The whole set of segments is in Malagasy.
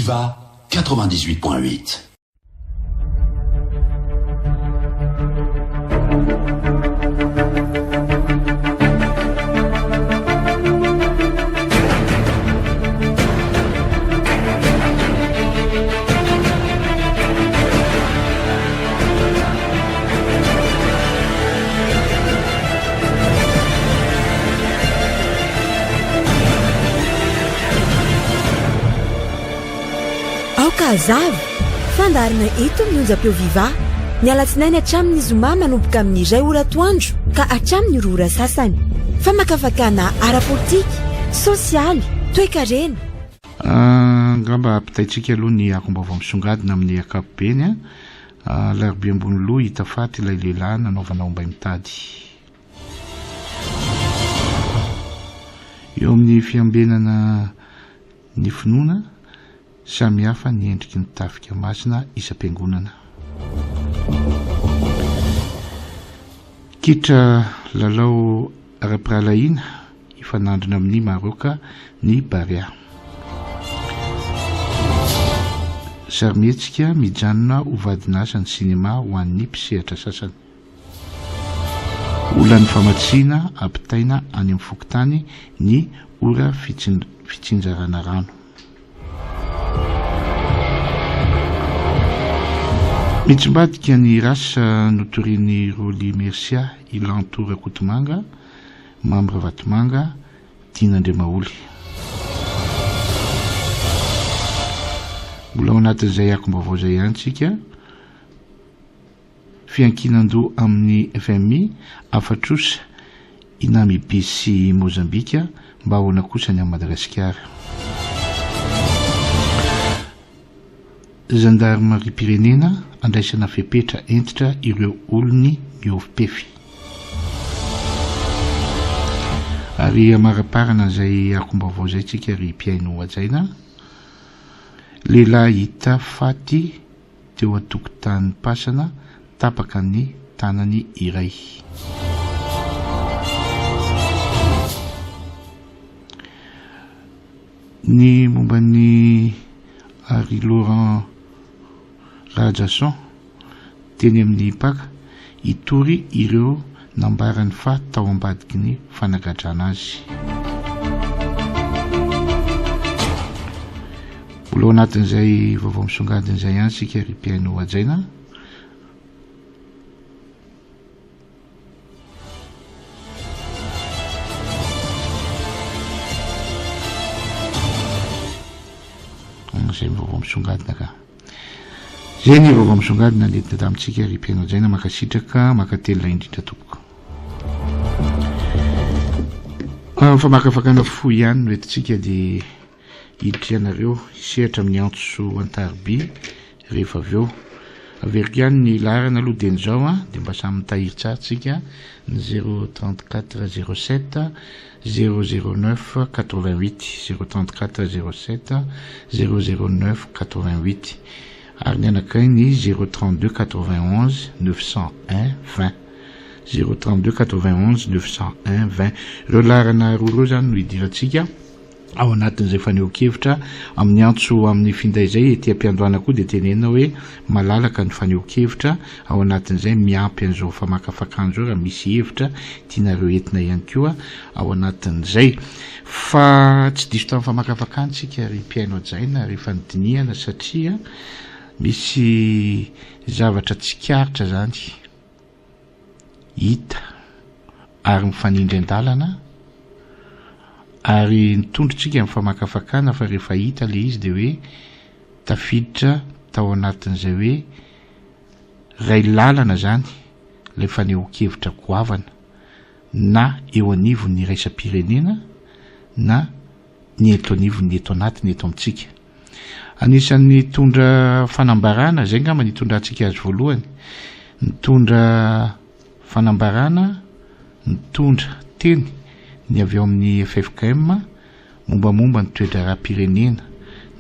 Viva 98.8. Aoka hazava! Fandaharana eto amin'ny onjam-peo Viva, ny alatsinainy hatramin'ny zoma manomboka amin'ny iray ora atoandro ka hatramin'ny roa ora sasany. Famakafakana ara-politika, sosialy, toekarena. Angamba ampitaintsika aloha ny akom-baovao misongadina amin'ny ankapobeny. Alarobia Amboniloha, hita faty ilay lehilahy nanaovana ombay mitady. Eo amin'ny fiambenana ny finoana, samy hafa ny endriky ny tafika masina isam-piangonana. Kitra lalao ara-pirahalahiana hifanandrina amin'i Maraoka ny Barea. Sarimihetsika mijanona ho vadin'asa ny sinema ho an'ny mpisehatra sasany. Olan'ny famatsiana ampitaina any amin'ny fokontany ny ora fitsinjarana rano. Mitsimbadika ny rasa notorian'i Rolly Mercia i Lanto Rakotomanga, Mamy Ravatomanga, Dina Andriamaholy. Mbola ao anatin'izay akom-baovao izay ihany tsika. Fiankinan-doha amin'ny FMI, afa-trosa i Namibia sy Mozambika, mba ahoana kosa ny ao Madagasikara? Zandarimariam-pirenena, andraisana fepetra hentitra ireo olony mihovi-pefy. Ary hamaraparana izay akom-baovao izay tsika ry mpihaino hajaina. Lehilahy hita faty teo an-tokotanim-pasana tapaka ny tanany iray. Ny momba an'i Harry Laurent Rahajason teny amin'ny Paka, hitory ireo nambarany fa tao ambadiky ny fanagadrana azy. Mbola ao anatin'izay vaovao misongadina izay ihany isika ry mpihaino hajaina. Izay ny vaovao misongadina ka. Izay ny vaovao misongadina nentina tamintsika ry mpihaino hajaina, mankasitraka, mankatelina indrindra tompoko. Famakafakana fohy ihany no entintsika dia Hiditra ianareo hisehatra amin'ny antso an-tariby rehefa avy eo. Averiko ihany ny laharana aloha dieny izao an, dia mba samy mitahiry tsara tsika ny zéro 34 07 009 88, zéro 34 07 009 88, ary ny anankiray ny zéro 32 91 901 20, zéro 32 91 901 20. Ireo laharana roa ireo izany no hidirantsika. Ao anatin'izay fanehoan-kevitra amin'ny antso amin'ny finday izay, ety am-piandohana koa dia tenenina hoe malalaka ny fanehoan-kevitra ao anatin'izay, miampy an'izao famakafakana izao raha misy hevitra tianareo entina ihany koa ao anatin'izay. Fa tsy diso tamin'ny famakafakana isika ry mpihaino hajaina rehefa nodinihana satria misy zavatra tsikaritra izany. hita ary mifanindry an-dalana ary nitondro tsika ny famakafakana fa rehefa hita le izy de hoe tafiditra tao anatin'izay hoe ray lalana zany lay fanehoan-kevitra goavana na eo anivon'ny iraisam-pirenena na ny eto anivon'ny eto anatiny eto amintsika. Anisan'ny nitondra fanambarana, izay angamba nitondrantsika azy voalohany, nitondra fanambarana, nitondra teny ny avy ao amin'ny ffkm mombamomba ny toe-draharaham-pirenena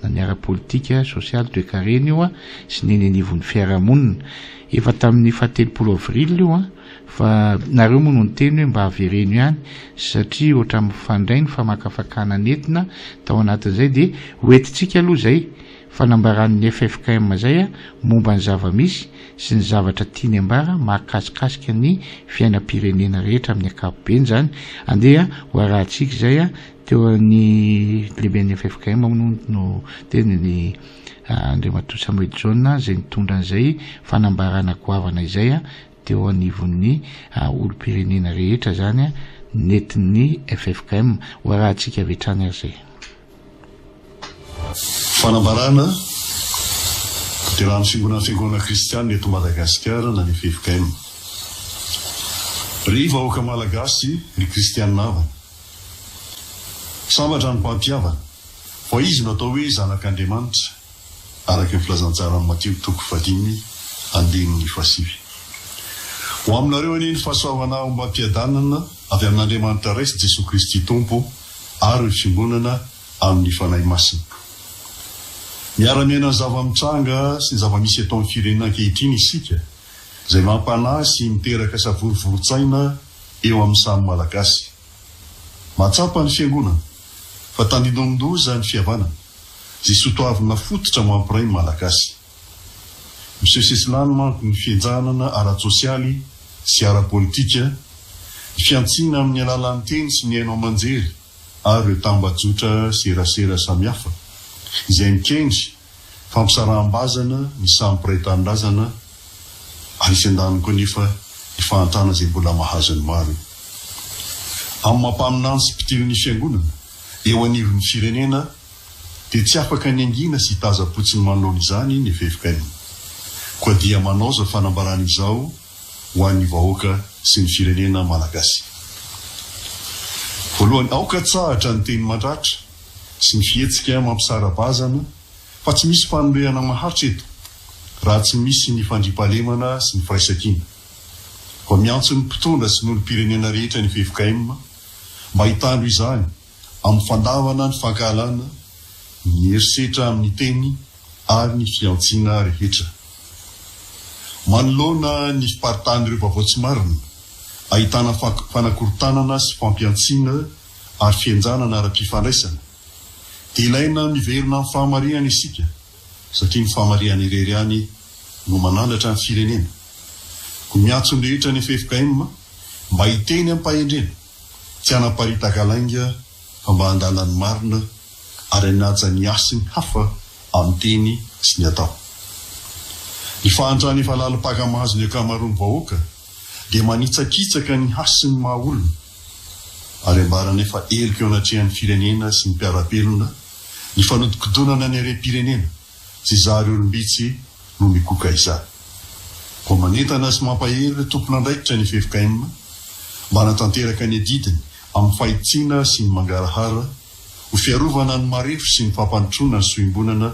na ny ara-politika, sosialy, toekarena io sy ny eny anivon'ny fiarahamonina. Efa tamin'ny fahatelopolo avril io Fa nareo moa no niteny hoe mba avereno ihany satria ohatran'ny mifandray ny famakafakana nentina tao anatin'izay dia ho entintsika aloha izay. fanambaran'ny ffkm izay momba ny zava-misy sy ny zavatra tiany ambara mahakasikasika ny fiainam-pirenena rehetra amin'ny ankapobeny izany. Andeha ho arahantsika izay teo ny lehiben'ny ffkm moa no teny ny Andriamatoa Samuel Jaona izay nitondra an'izay fanambarana goavana izay teo anivon'ny olom-pirenena rehetra izany nentin'ny ffkm. Ho arahantsika avy hatrany ary izay. Fanambarana, Tanterahan'ny Fiangonan'ny Fiangonana Kristianina eto Madagasikara na ny ffkm. Ry vahoaka Malagasy, ry Kristianina havana. Sambatra ny mpampihavana, fa izy no atao hoe zanak'Andriamanitra, araka ny filazantsaran'i Matio toko fahadimy andininy fahasivy. Ho aminareo anie ny fahasoavana ombam-piadanana avy amin'Andriamanitra Ray sy Jesoa Kristy Tompo ary ny fiombonana amin'ny Fanahy Masina. Miara-miaina ny zava-mitranga sy ny zava-misy eto amin'ny firenena ankehitriny isika, izay mampanahy sy miteraka savorovoron-tsaina eo amin'ny samy Malagasy. Mahatsapa ny Fiangonana fa tandindomin-doza ny fihavanana, izay soatoavina fototra mampiray ny Malagasy. Miseho sesilany manko ny fihenjanana ara-tsosialy sy ara-politika, ny fihantsiana amin'ny alalan'ny teny sy ny haino aman-jery ary ireo tambajotra serasera samihafa izay mikendry fampisaraham-bazana ny samy mpiray tanindrazana ary etsy andaniny koa anefa ny fahantrana izay mbola mahazo ny maro. Amin'ny maha mpaminany sy mpitily ny Fiangonana eo anivon'ny firenena dia tsy afaka ny hangina sy hitazam-potsiny manoloana izany ny ffkm. Koa dia manao izao fanambarana izao ho an'ny vahoaka sy ny firenena malagasy. Voalohany, aoka atsahatra ny teny mandratra sy ny fihetsika mampisara-bazana fa tsy misy fanorehana maharitra eto raha tsy misy ny fandriampahalemana sy ny firaisankina. Koa miantso ny mpitondra sy ny olom-pirenena rehetra ny ffkm mba hitandro izany amin'ny fandavana ny fankahalana, ny herisetra amin'ny teny ary ny fihantsiana rehetra. Manoloana ny fiparitahan'ireo vaovao tsy marina, ahitana fanakorontanana sy fampihantsiana ary fihenjanana ara-pifandraisana, dia ilaina miverina amin'ny fahamarinana isika satria ny fahamarinana irery ihany no manandratra ny firenena. Koa miantso ny rehetra ny ffkm mba hiteny amim-pahendrena, tsy hanaparitaka lainga fa mba handala ny marina ary hanaja ny hasin'ny hafa amin'ny teny sy ny atao. Ny fahantrana efa lalim-paka mahazo ny ankamaroan'ny vahoaka dia manitsakitsaka ny hasin'ny maha olona ary ambaranay fa heloka eo anatrehan'ny firenena sy ny mpiara-belona ny fanodikodonana ny harem-pirenena tsy zary olom-bitsy no mikoka izany. Koa manentana sy mampahery ireo tompon'andraikitra ny ffkm mba hanatanteraka ny adidiny amin'ny fahitsiana sy ny mangarahara ho fiarovana ny marefo sy ny fampandrosoana ny soimbonana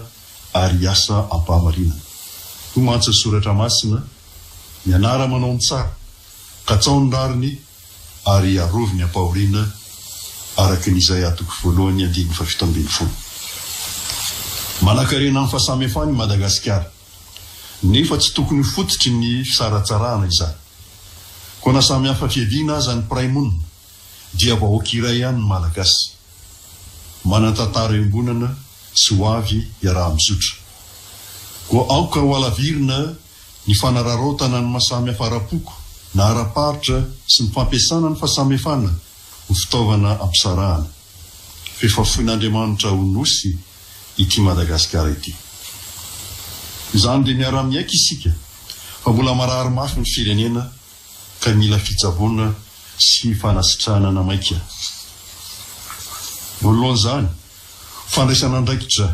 ary hiasa am-pahamarinana. Hoy mantsy ny Soratra Masina, Mianara manao ny tsara, katsaho ny rariny ary arovy ny ampahoriana, araka ny Izaia toko voalohany andininy fahafito ambin'ny folo. Manankarena amin'ny fahasamihafana i Madagasikara, nefa tsy tokony ho fototry ny fisaratsarahana izany. Koa na samy hafa fiaviana aza ny mpiray monina, dia vahoaka iray ihany ny Malagasy. Manan-tantara iombonana sy ho avy iaraha-mizotra. Koa aoka ho halavirina ny fanararaotana ny maha-samy hafa ara-poko na ara-paritra sy ny fampiasana ny fahasamihafana ho fitaovana ampisarahana. F'efa foin'Andriamanitra ho Nosy ity Madagasikara ity. Izany dia miara-miaiky isika fa mbola marary mafy ny firenena ka mila fitsaboana sy fanasitranana maika. Voalohan'izany, fandraisana andraikitra,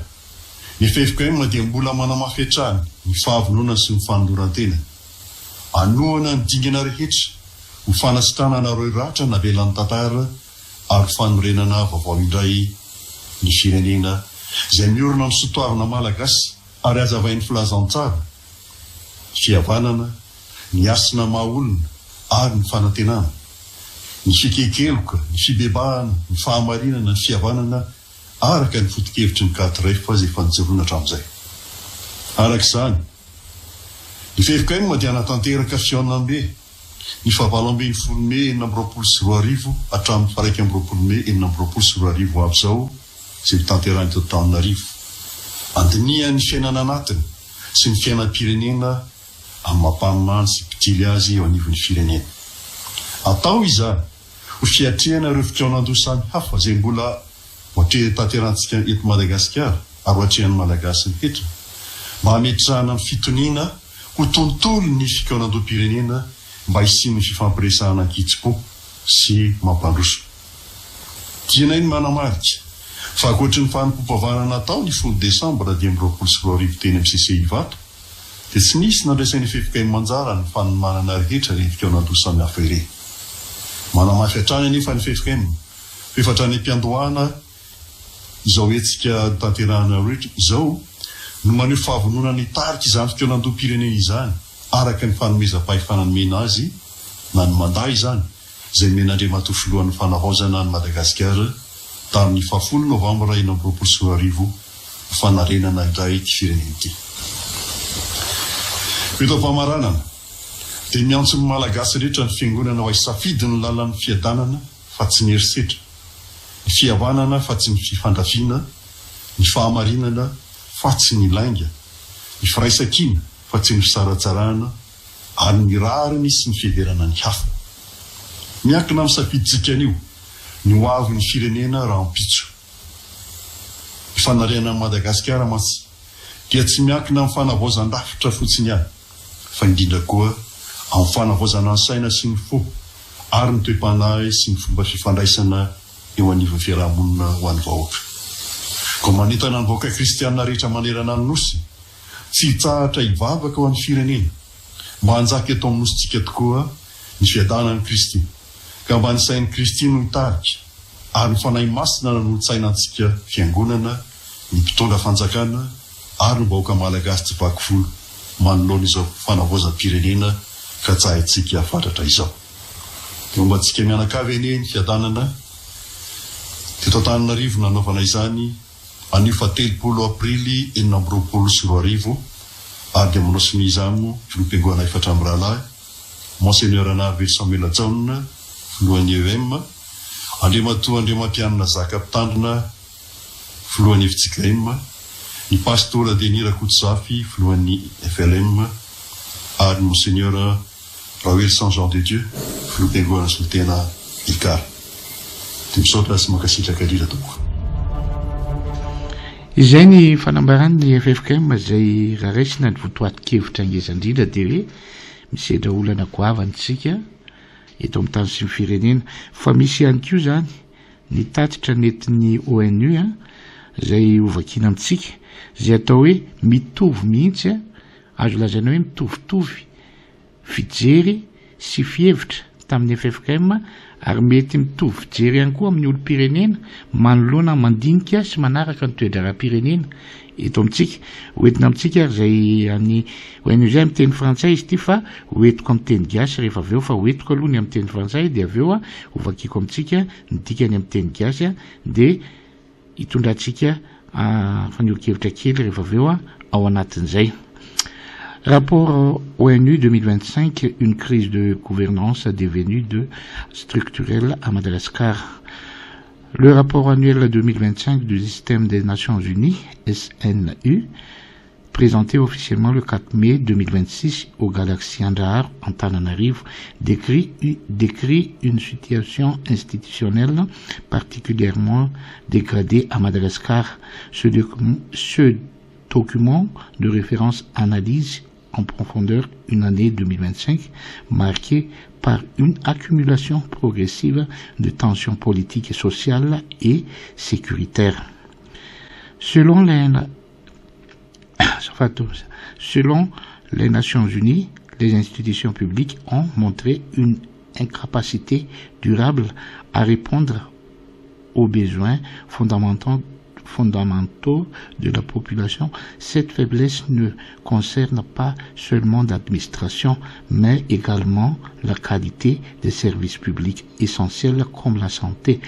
ny ffkm dia mbola manamafy hatrany ny fahavononany sy ny fanoloran-tenany hanohana ny dingana rehetra ho fanasitranana ireo ratra navelan'ny tantara ary fanorenana vaovao indray ny firenena izay miorina amin'ny sotoavina malagasy ary hazavain'ny filazantsara, fihavanana, ny hasina maha olona ary ny fanantenana, ny fiekenkeloka, ny fibebahana, ny fahamarinana, ny fihavanana araka ny foto-kevitry ny Quatre-F izay efa nijoroana hatramin'izay. Araka izany, ny ffkm dia hanatanteraka fihaonambe ny fahavalo ambin'ny folo mey 2026 hatramin'ny faha-21 mey 2026 ho avy izao izay hotanterahina eto Antananarivo. Andinihany ny fiainana anatiny sy ny fiainam-pirenena amin'ny maha mpaminany sy mpitily azy eo anivon'ny firenena. Atao izany ho fiatrehana ireo fikaonandoha samihafa izay mbola ho atrehin-tanterahantsika eto Madagasikara ary ho atrehan'ny Malagasy rehetra mba hametrahana ny fitoniana ho tontolon'ny fikaonandoham-pirenena mba hisian'ny fifampiresahana an-kitsim-po sy mampandroso. Tianay ny manamarika fa ankoatry ny fanompoam-pivavahana natao ny folo desambra 2025 teny amin'ny CCI Ivato dia tsy nisy nandraisan'ny ffkm anjara ny fanomanana rehetra ireny fikaonandoha samihafa ireny. Manamafy hatrany anefa ny ffkm fa efa hatrany am-piandohana izao hetsika notanterahina izao no maneho fahavononana hitarika izany fikaonandoham-pirenena izany araka ny fanomezam-pahefana nomena azy na ny mandat izany izay nomen'Andriamatoa Filohan'ny Fanavaozana an'i Madagasikara tamin'ny fahafolo novambra 2026 ho fanarenana indray ity firenena ity. Eto am-pamaranana dia miantso ny Malagasy rehetra ny Fiangonana ho hisafidy ny lalan'ny fiadanana fa tsy ny herisetra, ny fihavanana fa tsy ny fifandrafiana, ny fahamarinana fa tsy ny lainga, ny firaisankina fa tsy ny fisaratsarahana ary ny rariny sy ny fiheverana ny hafa. Miankina amin'ny safidintsika anio ny ho avin'ny firenena rahampitso. Ny fanarenana an'i Madagasikara mantsy dia tsy miankina amin'ny fanavaozan-drafitra fotsiny ihany fa indrindra koa amin'ny fanavaozana ny saina sy ny fo ary ny toe-panahy sy ny fomba fifandraisana eo anivon'ny fiaraha-monina ho an'ny vahoaka. Koa manentana ny vahoaka kristiana rehetra manerana ny Nosy tsy hitsahatra hivavaka ho an'ny firenena mba hanjaka eto amin'ny Nosintsika tokoa ny fiadanan'i Kristy ka mba ny sain'i Kristy no hitarika ary ny Fanahy Masina nanolo-tsaina antsika Fiangonana, ny mpitondra fanjakana ary ny vahoaka Malagasy tsy vaky volo manoloana izao fanavaozam-pirenena katsahintsika fatratra izao. Dia homba antsika mianakavy anie ny fiadanana teto Antananarivo nanaovana izany anio faha telopolo aprily 2026 ary dia manao sonia izany moa filoham-piangonana efatra amby rahalahy Monseigneur Ranarivelo Samuel Jaona filohan'ny EM, Andriamatoa Andriamampianina Zaka mpitandrina filohan'ny fjkm, ny Pastora Denis Rakotozafy filohan'ny FLM ary ny Monseigneur Raoelison Jean de Dieu filoham-piangonana solontena Ekar. Dia misaotra sy mankasitraka indrindra tompoko. Izay ny fanambaran'ny ffkm izay raha raisina ny votoatin-kevitra ngeza indrindra dia hoe misedra olana goavana isika eto amin'ny tany sy ny firenena fa misy ihany koa izany ny tatitra nentin'ny ONU izay hovakiana amintsika izay atao hoe mitovy mihitsy azo lazaina hoe mitovitovy fijery sy fihevitra tamin'ny ffkm ary mety mitovy fijery ihany koa amin'ny olom-pirenena manoloana mandinika sy manaraka ny toe-draharaham-pirenena eto amintsika. Hoentina amintsika ary izay any ONU izay amin'ny teny frantsay izy ity fa hoentiko amin'ny teny gasy rehefa avy eo fa hoentiko aloha ny amin'ny teny frantsay dia avy eo hovakiko amintsika ny dikany amin'ny teny gasy dia hitondrantsika fanehoan-kevitra kely rehefa avy eo ao anatin'izay. Rapport ONU 2025, une crise de gouvernance devenue de structurelle à Madagascar. Le rapport annuel 2025 du système des Nations Unies, SNU, présenté officiellement le 4 mai 2026 au Galaxy Andraharo Antananarivo, décrit, décrit une situation institutionnelle particulièrement dégradée à Madagascar. Ce, ce document de référence analyse en profondeur une année 2025 marquée par une accumulation progressive de tensions politiques et sociales et sécuritaires. Selon les, selon les Nations Unies, les institutions publiques ont montré une incapacité durable à répondre aux besoins fondamentaux fondamentaux de la population. Cette faiblesse ne concerne pas seulement l'administration, mais également la qualité des services publics essentiels comme la santé,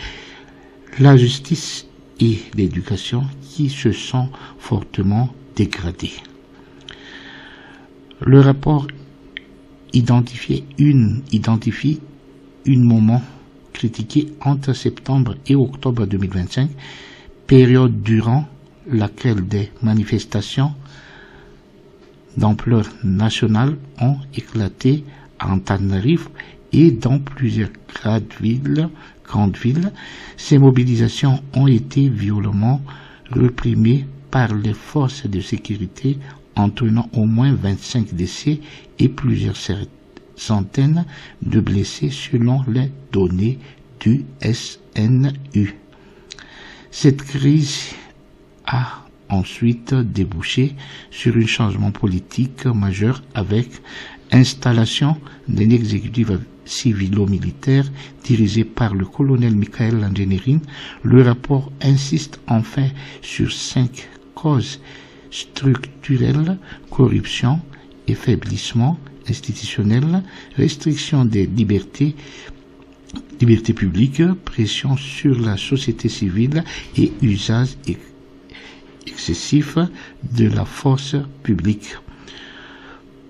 la justice et l'éducation qui se sont fortement dégradées. Le rapport identifie une, identifie une moment critiqué entre septembre et octobre 2025, période durant laquelle des manifestations d'ampleur nationale ont éclaté à Antananarivo et dans plusieurs villes, grandes villes. Ces mobilisations ont été violemment réprimées par les forces de sécurité, entraînant au moins 25 décès et plusieurs centaines de blessés selon les données du SNU. Cette crise a ensuite débouché sur un changement politique majeur avec installation d'un exécutif civilo-militaire dirigé par le colonel Michael Randrianirina. Le rapport insiste enfin sur cinq causes structurelles, corruption, affaiblissement institutionnel, restriction des libertés, liberté publique, pression sur la société civile et usage excessif de la force publique.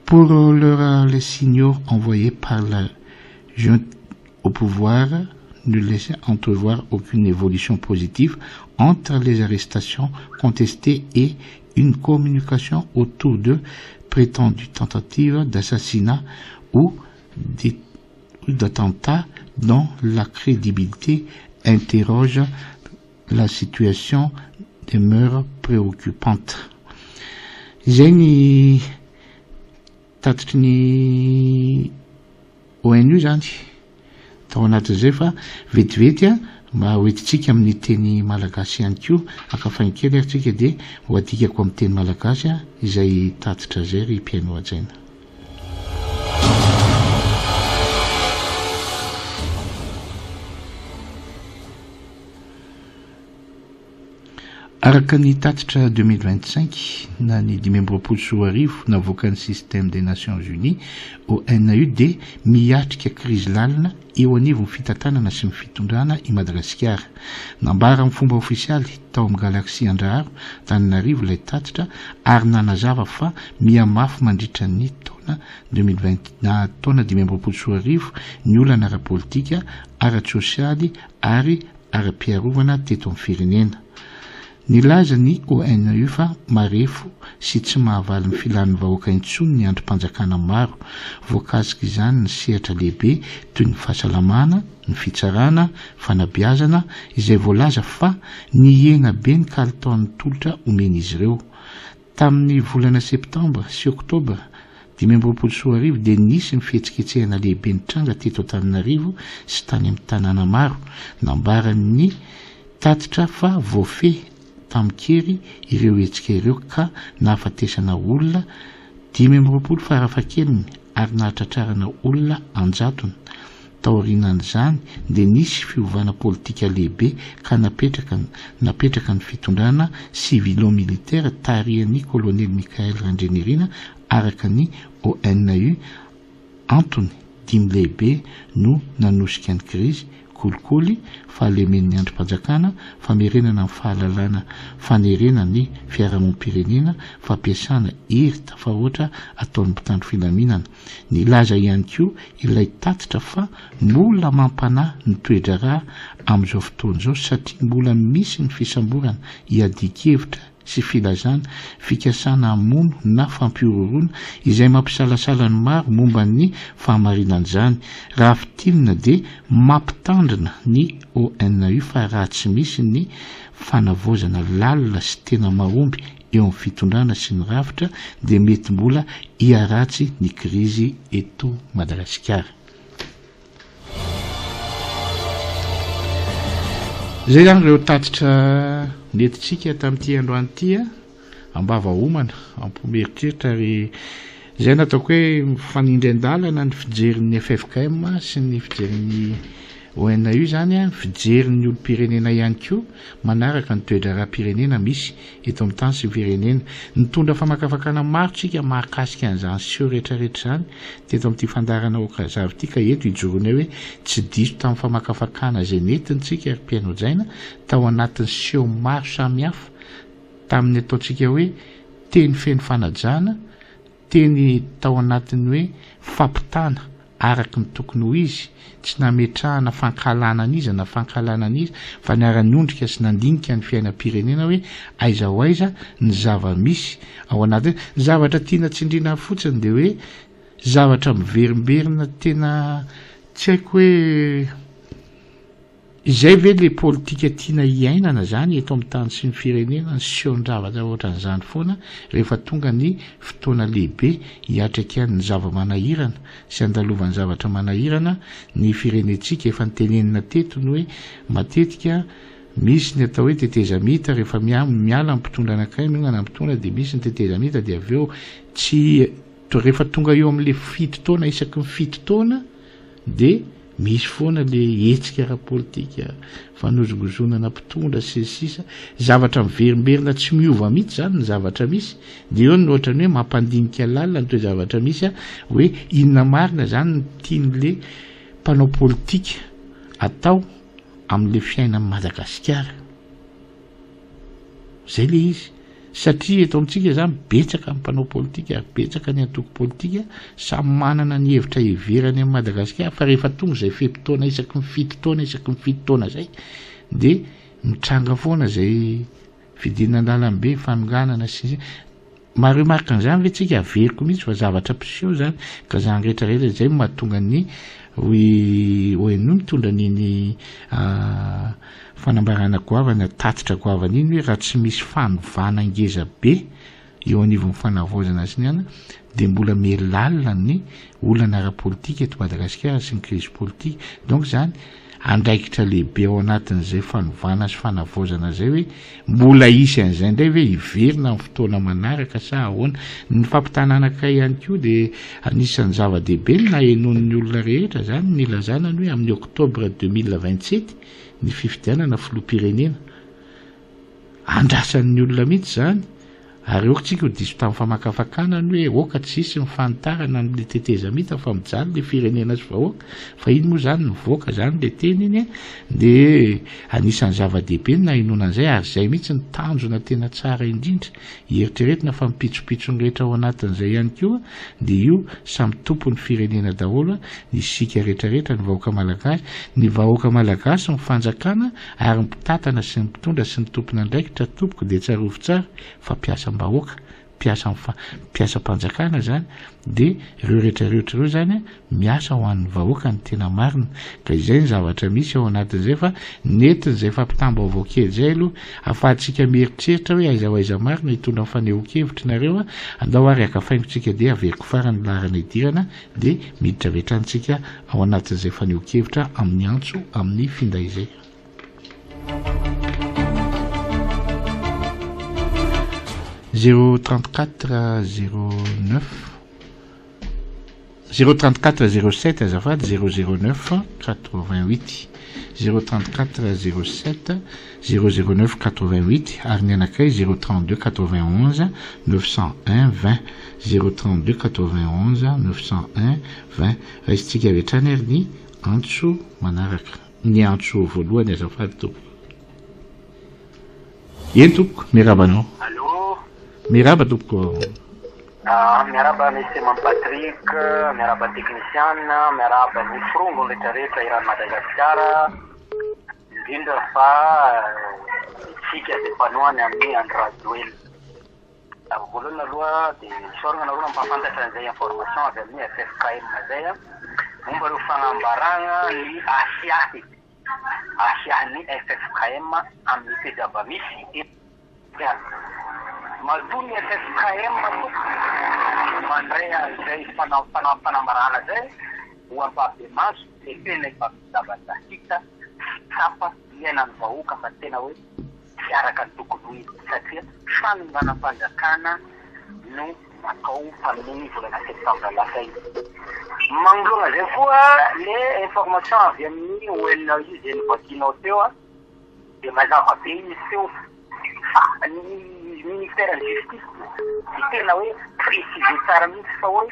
Pour l'heure, les signaux envoyés par la junte au pouvoir ne laissaient entrevoir aucune évolution positive entre les arrestations contestées et une communication autour de prétendues tentatives d'assassinat ou d'attentat dont la crédibilité interroge. La situation demeure préoccupante. Izay ny tatitry ny ONU zany tao anatin'izay fa vetivety a mba hoentintsika amin'ny teny malagasy ihany koa akafainy kely ary tsika dia ho adikako amin'ny teny malagasy a izay tatitra zay ry mpihaino hajaina. Araka ny tatitra 2025 na ny 2025 navoakan'ny Système des Nations Unies, ONU, dia miatrika krizy lalina eo anivon'ny fitantanana sy ny fitondrana i Madagasikara. Nambara amin'ny fomba ofisialy tao amin'ny Galaxy Andraharo, Antananarivo ilay tatitra ary nanazava fa mihamafy mandritra ny taona 2020 na taona 2025 ny olana ara-politika, ara-tsosialy ary ara-piarovana teto amin'ny firenena. Nilaza ny ONU fa marefo sy tsy mahavaly ny filan'ny vahoaka intsony ny andrim-panjakana maro. Voakasik'izany ny sehatra lehibe toy ny fahasalamana, ny fitsarana, fanabeazana, izay voalaza fa nihena be ny kalitaon'ny tolotra omen'izy ireo. Tamin'ny volana septambra sy oktobra 2025 dia nisy ny fihetsiketsehana lehibe nitranga teto Antananarivo sy tany amin'ny tanàna maro. Nambaran'ny tatitra fa voafehy tamin-kery ireo hetsika ireo ka nahafatesana olona 25 farafahakeliny ary nahatratrarana olona an-jatony. Taorianan'izany dia nisy fiovana politika lehibe ka napetraka napetraka ny fitondrana civilo-militaire tarihan'ny Kolonely Michael Randrianirina araka ny ONU. Antony dimy lehibe no nanosika ny krizy, kolikoly, fahalemen'ny andrim-panjakana, famerenana ny fahalalana fanerena ny fiarahamonim-pirenena, fampiasana hery tafahoatra ataon'ny mpitandro filaminana. Nilaza ihany koa ilay tatitra fa mbola mampanahy ny toe-draharaha amin'izao fotoana izao satria mbola misy ny fisamborana iadian-kevitra sy filazana fikasana hamono na fampihorohoroana izay mampisalasala ny maro momba ny fahamarinan'izany. Raha fintinina dia mampitandrina ny ONU fa raha tsy misy ny fanavaozana lalina sy tena mahomby eo amin'ny fitondrana sy ny rafitra dia mety mbola hiharatsy ny krizy eto Madagasikara. Izay izany ireo tatitra nentintsika tamin'ity androany ity, am-bava homana, am-po mieritreritra ary izay no ataoko hoe mifanindry an-dalana ny fijerin'ny ffkm sy ny fijerin'ny ONU izany, ny fijerin'ny olom-pirenena ihany koa manaraka ny toe-draharaham-pirenena misy eto amin'ny tany sy ny firenena. Nitondra famakafakana maro tsika mahakasika an'izany seho rehetra rehetra izany teto amin'ity fandaharana Okazava ity ka eto ijoroanay hoe tsy diso tamin'ny famakafakana izay nentiny tsika ry mpihaino hajaina tao anatin'ny seho maro samihafa tamin'ny ataontsika hoe teny feno fanajana, teny tao anatin'ny hoe fampitana. araka ny tokony ho izy, tsy nametrahana fankahalana an'iza na fankahalana an'iza fa niara-niondrika sy nandinika ny fiainam-pirenena hoe aiza ho aiza ny zava-misy ao anatin'ny Ny zavatra tiana tsindriana fotsiny dia hoe zavatra miverimberina tena tsy haiko hoe Izay ve le politika tiana hiainana zany eto amin'ny tany sy ny firenena ny sehon-javatra ohatran'izany foana rehefa tonga ny fotoana lehibe hiatrika ny zava-manahirana sy handalovan'ny zavatra manahirana ny firenentsika efa notenenina teto ny hoe matetika misy ny atao hoe tetezamita rehefa miala ny mpitondra anankiray miongana ny mpitondra dia misy ny tetezamita dia avy eo tsy rehefa tonga eo amin'le fito taona isaky ny fito taona Dia misy foana le hetsika ara-politika, fanozongozonana mpitondra sy ny sisa, zavatra miverimberina tsy miova mihitsy izany ny zavatra misy, dia eo no ohatran'ny hoe mampandinika lalina ny toe-javatra misy hoe inona marina izany no tian'le mpanao politika atao amin'le fiainan'i Madagasikara. Zay le izy. Satria eto amintsika izany betsaka ny mpanao politika ary betsaka ny antoko politika, samy manana ny hevitra heverany amin'i Madagasikara fa rehefa tonga izay fe-potoana isaky ny fito taona isaky ny fito taona izay dia mitranga foana izay fidinana an-dalambe, fanonganana sy ny sisa. Maha-remarque an'izany ve tsika? Averiko mihitsy fa zavatra mpiseho izany ka izany rehetra rehetra izay no mahatonga ny ONU mitondra an'iny fanambarana goavana, tatitra goavana iny hoe raha tsy misy fanovana ngeza be eo anivon'ny fanavaozana sy ny anona dia mbola miha lalina ny olana ara-politika eto Madagasikara sy ny krizy politika. Donc izany andraikitra lehibe ao anatin'izay fanovana sy fanavaozana izay hoe mbola hisy an'izay indray ve hiverina amin'ny fotoana manaraka sa ahoana? Ny fampitana anankiray ihany koa dia anisan'ny zava-dehibe ny nahenoan'ny olona rehetra izany ny nilazana ny hoe amin'ny octobre 2027 ny fifidianana filoham-pirenena. Andrasan'ny olona mihitsy izany ary aoka tsika ho diso tamin'ny famakafakana ny hoe aoka tsy hisy ny fanitarana an'ilay tetezamita fa mijaly ilay firenena sy vahoaka fa iny moa izany nivoaka izany ilay teny iny dia anisan'ny zava-dehibe ny nahenoana an'izay ary izay mihitsy ny tanjona tena tsara indrindra hieritreretina fa ny pitsopitsony rehetra ao anatin'izay ihany koa dia io samy tompon'ny firenena daholo isika rehetra rehetra ny vahoaka malagasy ny vahoaka malagasy ny fanjakana Ary ny mpitantana sy ny mpitondra sy ny tompon'andraikitra tompoko dia tsarovy tsara fa mpiasam-bahoaka, mpiasa mpiasam-panjakana izany dia ireo rehetra rehetra ireo izany miasa ho an'ny vahoaka ny tena marina. Ka izay ny zavatra misy ao anatin'izay fa nentin'izay fampitam-baovao kely izay aloha ahafahantsika mieritreritra hoe aiza ho aiza marina hitondra ny fanehoan-kevitry nareo a! Andao ary haka faingotsika dia averiko farany ny laharana idirana dia miditra avy hatrany tsika ao anatin'izay fanehoan-kevitra amin'ny antso amin'ny finday izay. Zéro trente quatre zéro neuf zéro trente quatre zéro sept azafady zéro zéro neuf quatre vingt huit zéro trente quatre zéro sept zéro zéro neuf quatre vingt huit ary ny anankiray zéro trente deux quatre vingt onze neuf cent un vingt zéro trente deux quatre vingt onze neuf cent un vingt Raisintsika avy hatrany ary ny antso manaraka. Ny antso voalohany azafady tompoko. Eny tompoko, miarahaba anao. Allô. Miarahaba tompoko. Ah, miarahaba Monsieur Mamy Patrick, miarahaba ny teknisiana, miarahaba ny forongony rehetrarehetra eran'i Madagasikara, indrindra fa isika izay mpanohana an'i Andry Rajoelina. Voalohany aloha dia isaorana anareo nampahafantatra an'izay information avy amin'ny ffkm izay momba ireo fanambarana ny ahiahy ahiahin'ny ffkm amin'ny toe-java-misy eto Madagasikara. Matoa ny ffkm tompoko mandray an'izay fanambarana izay ho ampahibemaso dia tena efa zavatra hita sy tsapa iainan'ny vahoaka fa tena hoe tsy araka ny tokony ho izy satria fanonganam-panjakana no natao tamin'iny volana septambra lasa iny. Manoloana izay koa le information avy amin'ny ONU izay novakianao teo dia mazava be izy teo fa ny ministère ny justice dia tena hoe préciser tsara mihitsy fa hoe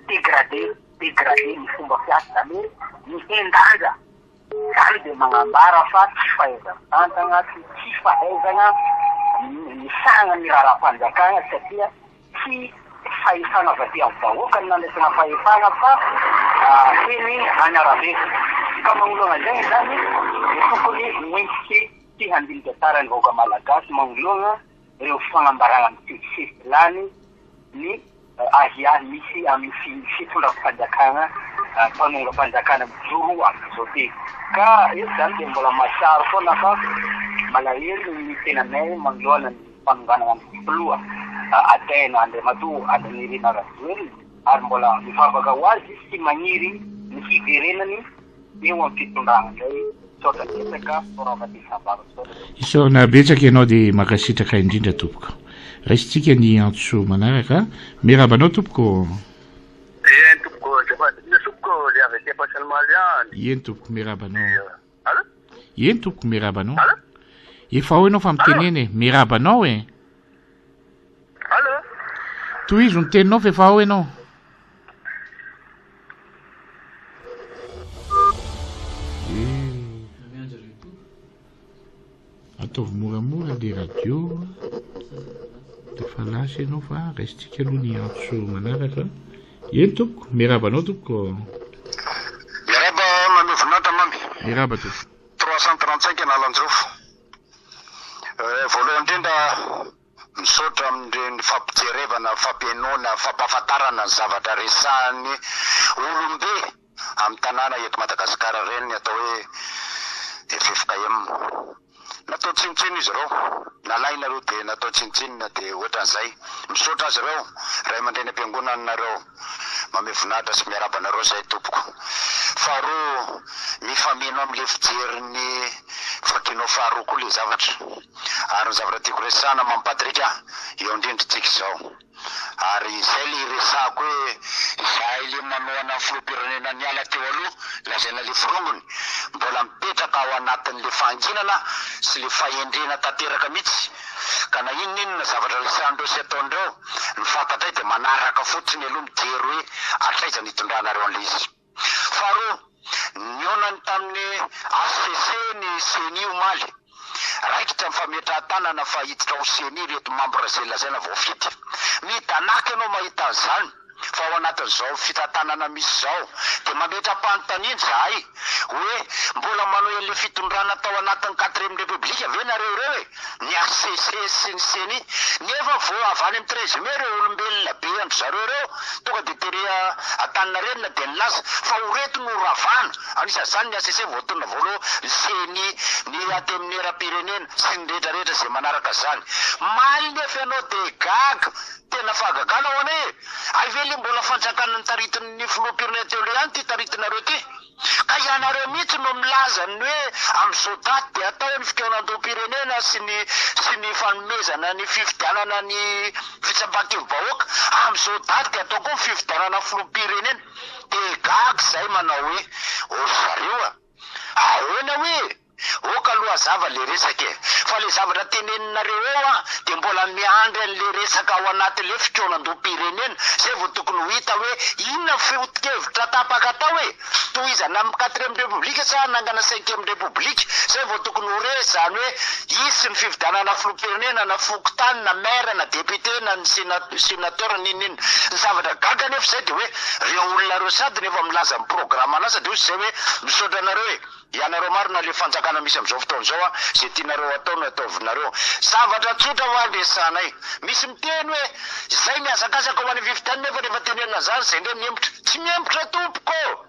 dégradé dégradé ny fomba fiasa izany hoe mihen-danja Izany dia manambara fa tsy fahaiza-mitantana sy tsy fahaizana misahana ny raharaham-panjakana satria tsy fahefana avy aty amin'ny vahoaka no nandraisana fahefana fa Teny any arabe. Ka manoloana izay izany dia tokony mendrika sy handinika tsara ny vahoaka malagasy manoloana ireo fanambarana misesisesy lany ny ahiahy misy amin'ny fitondram-panjakana mpanongam-panjakana mijoro amin'izao ty. Ka eto izany dia mbola mahatsiaro foana fa malahelo ny tenanay manoloana ny fanonganana ny filoha Athènes Andriamatoa Andry Nirina Rajoelina ary mbola mivavaka ho azy sy maniry ny hiverenany eo amin'ny fitondrana indray. Misaotra betsaka Firaovatisabava. Misaotra tompoko. Isaorana betsaka ianao dia mankasitraka indrindra tompoko. Raisintsika ny antso manaraka. Miarahaba anao tompoko. Eny tompoko, azafady indrindra tompoko, le avy aty Ampasanimalo ihany. Eny tompoko, miarahaba anao. Allo? Eny tompoko, miarahaba anao. Allo? Efa ao ianao fa mitenena e. Miarahaba anao e. Allo? Tohizo ny teninao fa efa ao ianao. Ataovy moramora le radio Efa lasa ianao fa raisintsika aloha ny antso manaraka. Eny tompoko, miarahaba anao tompoko. Miarahaba Mamy Voninahitra Mamy. Miarahaba tompoko. 335 Analanjirofo. Voalohany indrindra misaotra amin'ireny fampijerevana, fampihainoana, fampahafantarana ny zavatra resahan'ny olombe amin'ny tanàna eto Madagasikara ireny ny atao hoe ffkm. Natao tsinontsinona izy ireo. Nalaina aloha dia natao tsinontsinona dia ohatran'izay. Misaotra azy ireo, ray aman-dreny am-piangonana nareo. Mamehy voninahitra sy miarahaba anareo izahay tompoko. Faharoa, mifameno amin'ilay fijerin'ny vakinao faharoa koa ilay zavatra. Ary ny zavatra tiako resahana Mamy Patrick a, eo indrindra tsika izao. Ary izay le iresahako hoe izahay le manohana ny filoham-pirenena niala teo aloha, lazaina le forongony, mbola mipetraka ao anatin'le fahanginana sy le fahendrena tanteraka mihitsy, ka na inona inona zavatra resahan'ireo sy ataon'ireo, ny fantatray dia manaraka fotsiny aloha mijery hoe hatraiza ny hitondranareo an'le izy. Faharoa, nihaonany tamin'ny hcc ny Ceni omaly. Raikitra ny fametrahan-tanana fa hiditra ho Ceni ireto mambra izay lazaina voafidy. Midanàka ianao mahita an'izany fa ao anatin'izao fitantanana misy izao dia mametra-panontaniana izahay hoe mbola manohy an'ilay fitondrana tao anatin'ny quatrième république ve nareo ireo e? Ny hcc sy ny ceni nefa vao avy any amin'ny 13 mai ireo olombelona be an-dry zareo ireo tonga dia tery Antaninarenina dia nilaza fa ho reto no ravana, anisan'izany ny hcc voatonona voaloha, ny ceni, ny antenimierampirenena sy ny rehetra rehetra izay manaraka izany. Maly nefa ianao dia gaga, tena fahagagana ho anay e! Hay ve le mbola fanjakana notaritin'ny filoham-pirenena teo aloha ihany ity taritinareo ity? Ka ianareo mihitsy no milaza ny hoe amin'izao daty dia atao ny fikaonandoham-pirenena sy ny sy ny fanomezana ny fifidianana ny fitsapan-kevi-bahoaka, amin'izao daty dia atao koa ny fifidianana filoham-pirenena. Dia gaga izahay manao hoe, ô ry zareo a! Ahoana hoe? Ok aloha hazava le resaka e! Fa le zavatra teneninareo eo an de mbola miandry anle resaka ao anatinle fikaonandoham-pirenena zay vao tokony ho hita hoe inona ny foto-kevitra tapaka tao e! Tohizana amin'ny quatrième république sa hanangana cinquième république? Zay vao tokony ho re zany hoe hisy ny fifidianana filoham-pirenena na fokontany na maire na député na ny sénateur n'inon'inona. Ny zavatra gaga anefa zay de hoe reo olona reo sady nefa milaza ny programan'asa de hozy zay hoe misaotra anareo e! Ianareo marina le fanjakana misy amizao fotoana izao a, ze tianareo atao no ataovinareo. Zavatra tsotra hoa ny resahanay. Misy miteny hoe zay mihazakazaka ho any fifidianana nefa rehefa tenenina zany zay ndray mihemotra. Tsy mihemotra tompoko ô!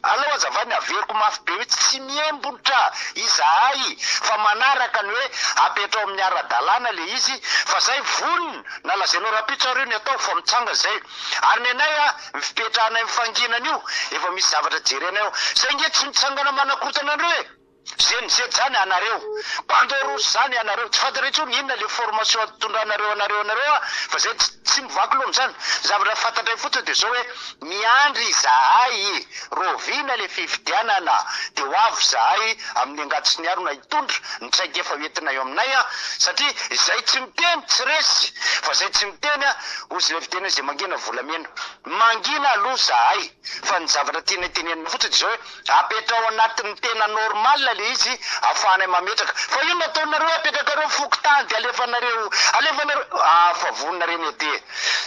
Aleo azavaina averiko mafy be mihitsy tsy mihemotra izahay fa manaraka ny hoe apetrao amin'ny ara-dalàna le izy fa zay vonona na lazainao rahampitso ary io ny atao fa mitsanga zay. Ary nenay a, ny fipetrahanay mifanginana io, efa misy zavatra jerenay ao. Zay nge tsy mitsangana manakorontana anareo e! Zen Z zany anareo. Bande rouge zany anareo. Tsy fantatra intsony inona le formation atondranareo anareo anareo a, fa zay tsy tsy mivaky loha amzany. Ny zavatra fantatray fotsiny de zao hoe miandry izahay rahoviana le fifidianana de ho avy zahay amin'ny angady sy ny harona hitondra ny traikefa ho entina eo aminay a, satria izay tsy miteny tsy resy fa zay tsy miteny a, Hozy ilay fiteny hoe izay mangina volamena. Mangina aloha zahay fa ny zavatra tianay tenenina fotsiny dia izao hoe apetraho anatin'ny tena normal ilay izy ahafahanay mametraka. Fa inona ataonareo hoe apetrakareo fokontany dia alefanareo alefanareo ah fa vonona reny aty e.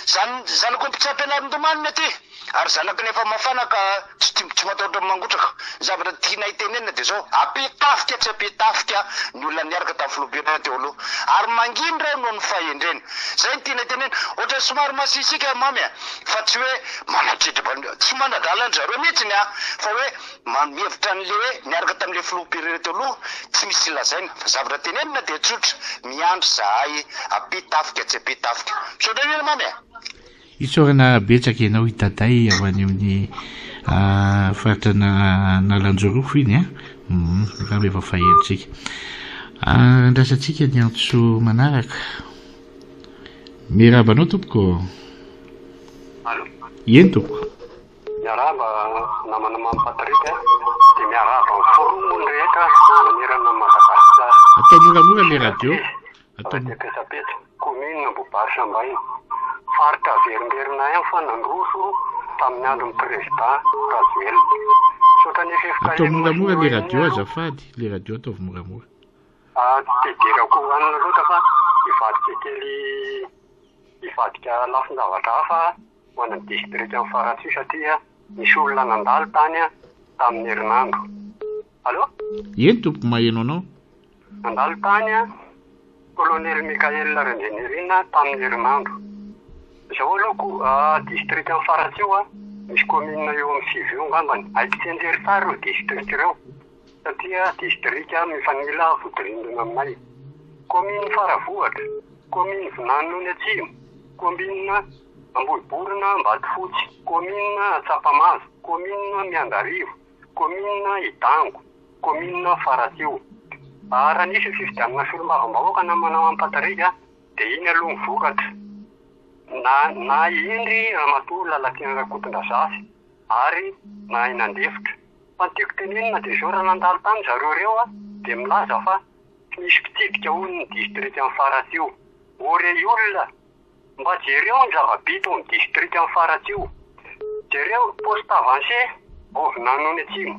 Zan zanak'omby tsy ampianarin-domaniny aty. Ary zanaky ny efa mafana ka tsy tia tsy matahotra ny mangotraka. Ny zavatra tianay tenenina dia izao, ampitafika tsy ampitafika ny olona niaraka tamin'ny filoham-pirenena teo aloha. Ary mangina ireo noho ny fahendrena. Izay no tianay tenenina. Ohatran'ny somary masiasiaka Mamy a! Fa tsy hoe manadridra tsy manadala an-dry zareo mihitsy an! Fa hoe mihevitra an'ilay hoe niaraka tamin'ilay filoham-pirenena teo aloha tsy misy lazaina. Fa zavatra tenenina dia tsotra, miandry izahay ampitafika tsy ampitafika. Misaotra indrindra Mamy a! Isaorana betsaka ianao i Daday avy any amin'ny faritra Analanjirofo iny a. Angamba efa fahentsika. Andrasantsika ny antso manaraka. Miarahaba anao tompoko. Allo. Eny tompoko. Miarahaba namana Mamy Patrick a, dia miarahaba ny forum ny rehetra manerana an'i Madagasikara. Atao moramora le radio. Atao. Avy aty Petsapetsa, commune Ambohibary Sambaina. Faritra averimberina ihany fa nandroso tamin'ny andron'ny Président Rajoelina. Misaotra ny FFKM Atao sy ny moramora le ONU radio aloha. azafady, le radio ataovy moramora. Ah, tsy dia idirako hanina loatra fa hivadika kely hivadika lafin-javatra hafa ho an'ny distrikan'i Faratsiho satria nisy olona nandalo tany tamin'ny herinandro. Allo? Eny tompoko maheno anao. Nandalo tany Kolonely Mickaël Randrianirina tamin'ny herinandro. Izao aloha ko distrikan'i Faratsiho misy commune eo amin'ny sivy eo angambany. Haiko tsianjery tsara ireo distrika ireo satria distrika mifanila vodirindrina aminay. Commune Faravohitra, commune Vinanony Atsimo, commune Ambohiborona Ambatofotsy, commune Antsapamazo, commune Miandarivo, Kaominina Idango, Kaominina Faratsiho. Raha nisy ny fifidianana solombavambahoaka namana Mampatarika dia iny aloha ny vokatra. Na na hendry Ramatoa Lalatiana Rakotondrazafy ary nahay nandefitra. Fa ny tiako tenenina dia izao raha nandalo tany zareo ireo dia milaza fa tsy misy mpitsidika hono ny distrikan'i Faratsiho. Ô rey olona! Mba jereo ny zava-bita ao amin'ny distrikan'i Faratsiho. Jereo poste avancé ao Vinanony Atsimo,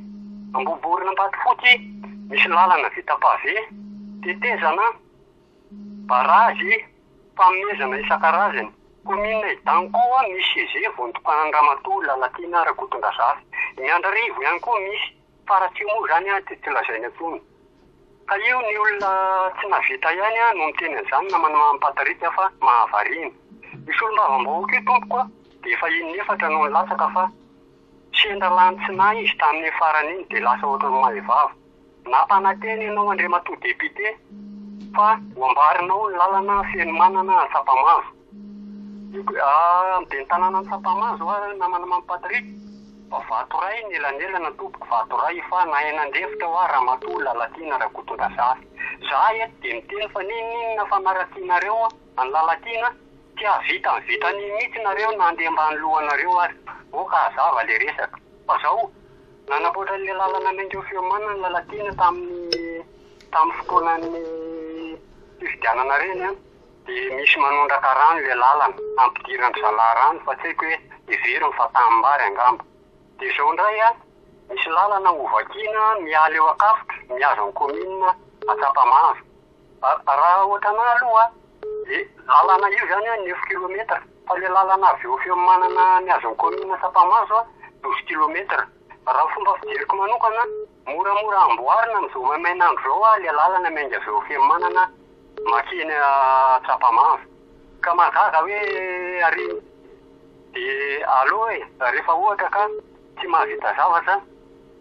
Ambohiborona Ambatofotsy misy lalana vita pavé, tetezana, barazy, fanomezana isan-karazany. Kaominina Idango koa misy CG vao notokanan'i Ramatoa Lalatiana Rakotondrazafy. I Miandrarivo ihany koa misy. Faratsiho moa izany dia tsy lazaina intsony. Ka io ny olona tsy nahavita ihany no miteny an'izany namana Mamy Patrick fa mahavariana. Io solombavambahoaka io tompoko a dia efa in'efatra no nilatsaka fa sendra lany tsy nahy izy tamin'iny farany iny dia lasa ohatran'ny mahay vava. Nampanantena ianao Andriamatoa Député fa ho ambarinao ny lalana Fenomanana Antsapamazo. Io amin'ny ben'ny tanànan'i Tsapamazo hoa namana Mamy Patrick fa vato iray ny elanelana tompoko vato iray fa nahay nandefitra hoa Ramatoa Lalatiana Rakotondrazafy. Za eto dia miteny fa n'inon'inona fanaratsianareo an'i Lalatiana tsy hahavita ny vitan'iny mihitsy nareo na andeha ambany lohanareo ary. Oka hazava le resaka. Fa zao, nanamboatra an'le lalana miainga eo Fiomanana Lalatiana tamin'ny tamin'ny fotoanan'ny fifidianana reny an. Dia misy manondraka rano ilay lalana, ampidiran-dry zalahy rano fa tsy haiko hoe heveriny fa tanimbary angamba. Dia izao indray an, misy lalana hovakiana miala eo Ankafotra mihazo ny kaominina Antsapamavo. Raha ohatran'ahy aloha le lalana io izany an neuf kilomètre fa le lalana avy eo Fiomanana mihazo ny kaominina Antsapamazo an douze kilomètre. Raha ny fomba fijeriko manokana, moramora amboarina amin'izao maimain'andro izao an le lalana miainga avy eo Fiomanana Makeny Antsapamavo. Ka mahagaga hoe ary de aleo e, rehefa ohatra ka tsy mahavita zavatra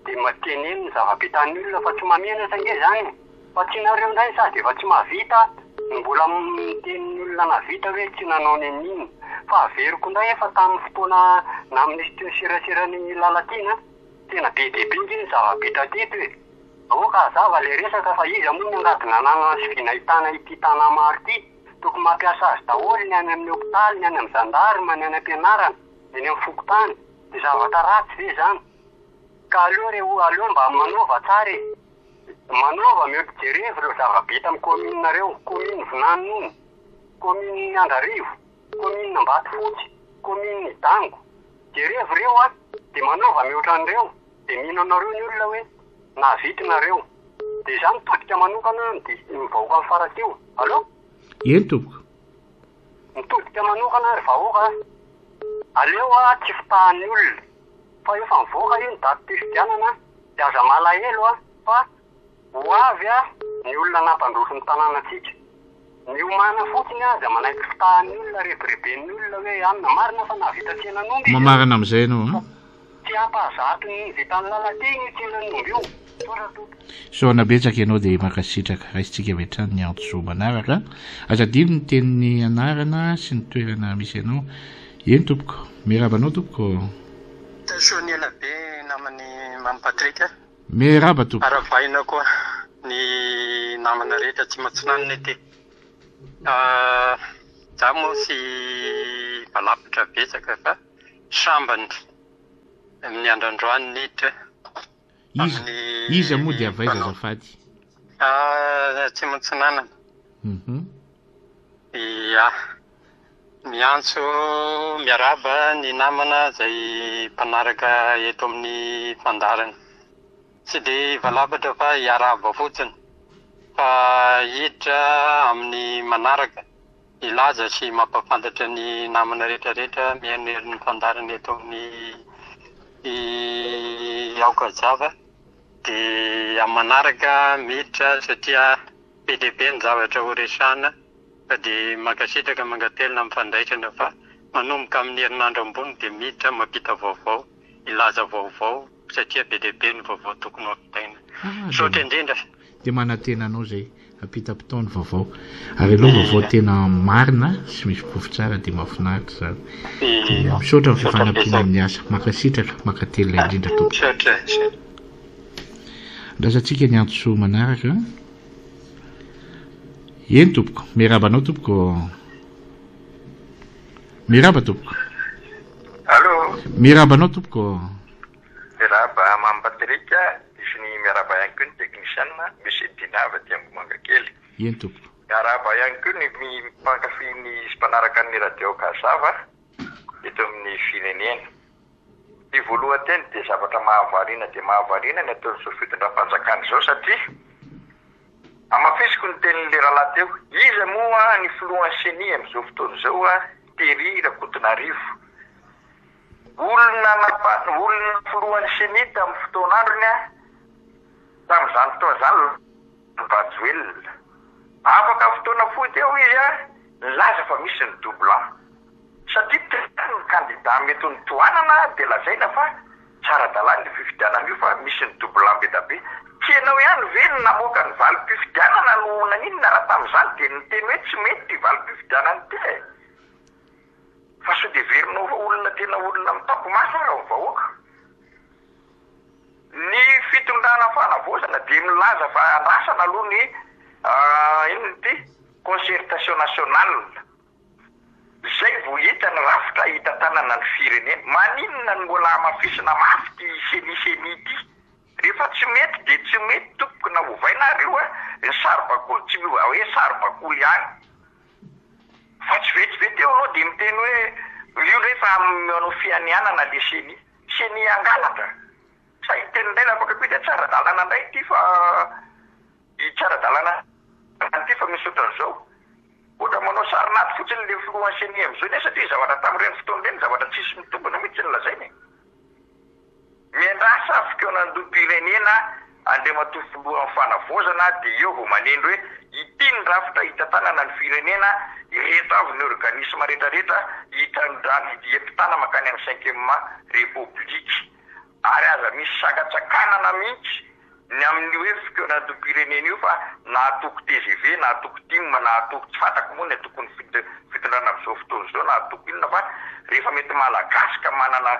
de mba teneno ny zava-bitan'ny olona fa tsy mahamenatra ange zany e. Fa tsy nareo indray sady efa tsy mahavita no mbola miteny ny olona nahavita hoe tsy nanao n'inon'inona. Fa averiko indray efa tamin'ny fotoana naha minisitry ny serasera an'i Lalatiana, tena be dia be ange ny zava-bita teto e. Aoka hazava ilay resaka fa iza moa no angady nananana sy vy nahitana ity tanamaro ity? Tokony mampiasa azy daholo ny any amin'ny hopitaly, ny any amin'ny zandarma, ny any am-pianarana, ny eny amin'ny fokontany. Dia zavatra ratsy ve izany? Ka aleo re o, aleo mba manaova tsara e! Manaova mihoatra jerevo ireo zava-bita amin'ny kaomininareo, kaominina Vinaninono, kaominina Miandrarivo, kaominina Ambatofotsy, kaominina Idango. Jerevo ireo an, dia manaova mihoatra an'ireo. Dia mino anareo ny olona hoe nahavita nareo. Dia izaho mitodika manokana ny ny vahoakan'i Faratsiho. Allo? Eny tompoko. Mitodika manokana ry vahoaka a. Aleo tsy fitahan'ny olona fa efa mivoaka io ny datim-pifidianana dia aza malahelo fa ho avy ny olona nampandroso ny tanànantsika. Miomàna fotsiny aza manaiky fitahan'ny olona rebireben'ny olona hoe anona. Marina fa nahavita tsenan'omby izy. Mamarana amin'izay ianao an. Tsy hampahazato ny vitan'ny Lalatiana io tsenan'omby io. Misaotra tompoko. Isaorana betsaka ianao dia mankasitraka. Raisintsika avy hatrany ny antso manaraka. Aza adino ny tenin'ny anarana sy ny toerana misy anao. Eny tompoko. Miarahaba anao tompoko. Soa ny ela be naman'i Mamy Patrick a. Miarahaba tompoko. Arahabaina koa ny namana rehetra atsimo atsinanana ety. Za moa tsy valapatra betsaka fa sambany amin'ny andro androany niditra. Iza, iza moa dia avy aiza azafady? Atsimo atsinanana. Ia. Miantso miarahaba ny namana izay mpanaraka eto amin'ny fandaharana. Tsy dia hivalabatra fa hiarahaba fotsiny fa hiditra amin'ny manaraka hilaza sy mampahafantatra ny namana rehetra rehetra mihaino ny fandaharana eto amin'ny Aoka Java dia amin'ny manaraka miditra satria be dia be ny zavatra ho resahana. Fa dia mankasitraka mankatelina amin'ny fandraisana fa manomboka amin'ny herinandro ambony dia miditra mampita vaovao, hilaza vaovao satria be dia be ny vaovao tokony ho ampitaina. Misaotra indrindra. Dia manantena anao izay hampitampitao ny vaovao. Ary aleo vaovao tena marina sy misy porofo tsara dia mahafinaritra izany. Dia misaotra amin'ny fifanampiana amin'ny asa. Mankasitraka, mankatelina indrindra tompoko. Misaotra. Andrasantsika ny antso manaraka. Eny tompoko, miarahaba anao tompoko. Miarahaba tompoko. Allô. Miarahaba anao tompoko. Miarahaba Mamy Patrick, sy ny miarahaba ihany koa ny teknisiana Monsieur Dina avy aty Ambohimangakely. Eny tompoko. Miarahaba ihany koa ny mpankafy ny sy mpanaraka ny radio Gazava eto amin'ny firenena. Ny voalohan-teny dia zavatra mahavariana dia mahavariana ny ataon'izao fitondram-panjakana izao satria hamafisiko ny tenin'ilay rahalahy teo, iza moa ny filohan'ny ceni amin'izao fotoana izao? Thierry Rakotonarivo. Olona nampa, olona filohan'ny ceni tamin'ny fotoan'androny tamin'izany fotoana izany Rajoelina. Afaka fotoana fohy teo izy nilaza fa misy ny doublon. Satria tena ny kandida mety ho notohanana dia lazaina fa tsy ara-dalàna io fifidianana io fa misy ny doublon be da be. Tsy ianao ihany ve no namoaka ny valim-pifidianana no naninona raha tamin'izany dia niteny hoe tsy mety ity valim-pifidianana ity e? Fa sao dia heverinao fa olona tena olona mitampi-maso ara ny vahoaka? Ny fitondrana fanavaozana dia milaza fa andrasana aloha ny inona ity concertation nationale. Zay vao hita ny rafitra hitantanana ny firenena. Maninona no mbola hamafisina mafy ity ceni ceni ity? Rehefa tsy mety dia tsy mety tompoko na ovaina ary io a! Ny saribakoly tsy miova hoe saribakoly ihany. Fa tsy vetivety eo anao dia miteny hoe io ndray fa manao fianianana le ceni. Ceni hangalatra? Sa hiteny indray ny afaka koa hoe tsy ara-dalana indray ity fa tsy ara-dalana ity fa misy ohatran'izao. Ohatra manao sarin'ady fotsiny le filohan'ny ceni amin'izao anie satria zavatra tamin'ireny fotoana ireny zavatra tsisy mitombina mihitsy ny lazainy e. Miandrasa fikaonandoham-pirenena Andriamatoa filohan'ny fanavaozana dia eo vao manendry hoe ity ny rafitra hitantanana ny firenena, ireto avy ny organisme rehetrarehetra hitandrana hiampitana mankany amin'ny cinquième république. Ary aza misy sakatsakanana mihitsy ny amin'ny hoe fikaonandoham-pirenena io fa na atoko tgv na atoko tim na atoko tsy fantako moa ny atokon'ny fitondrana amin'izao fotoana izao na atoko inona fa rehefa mety malagasy ka manana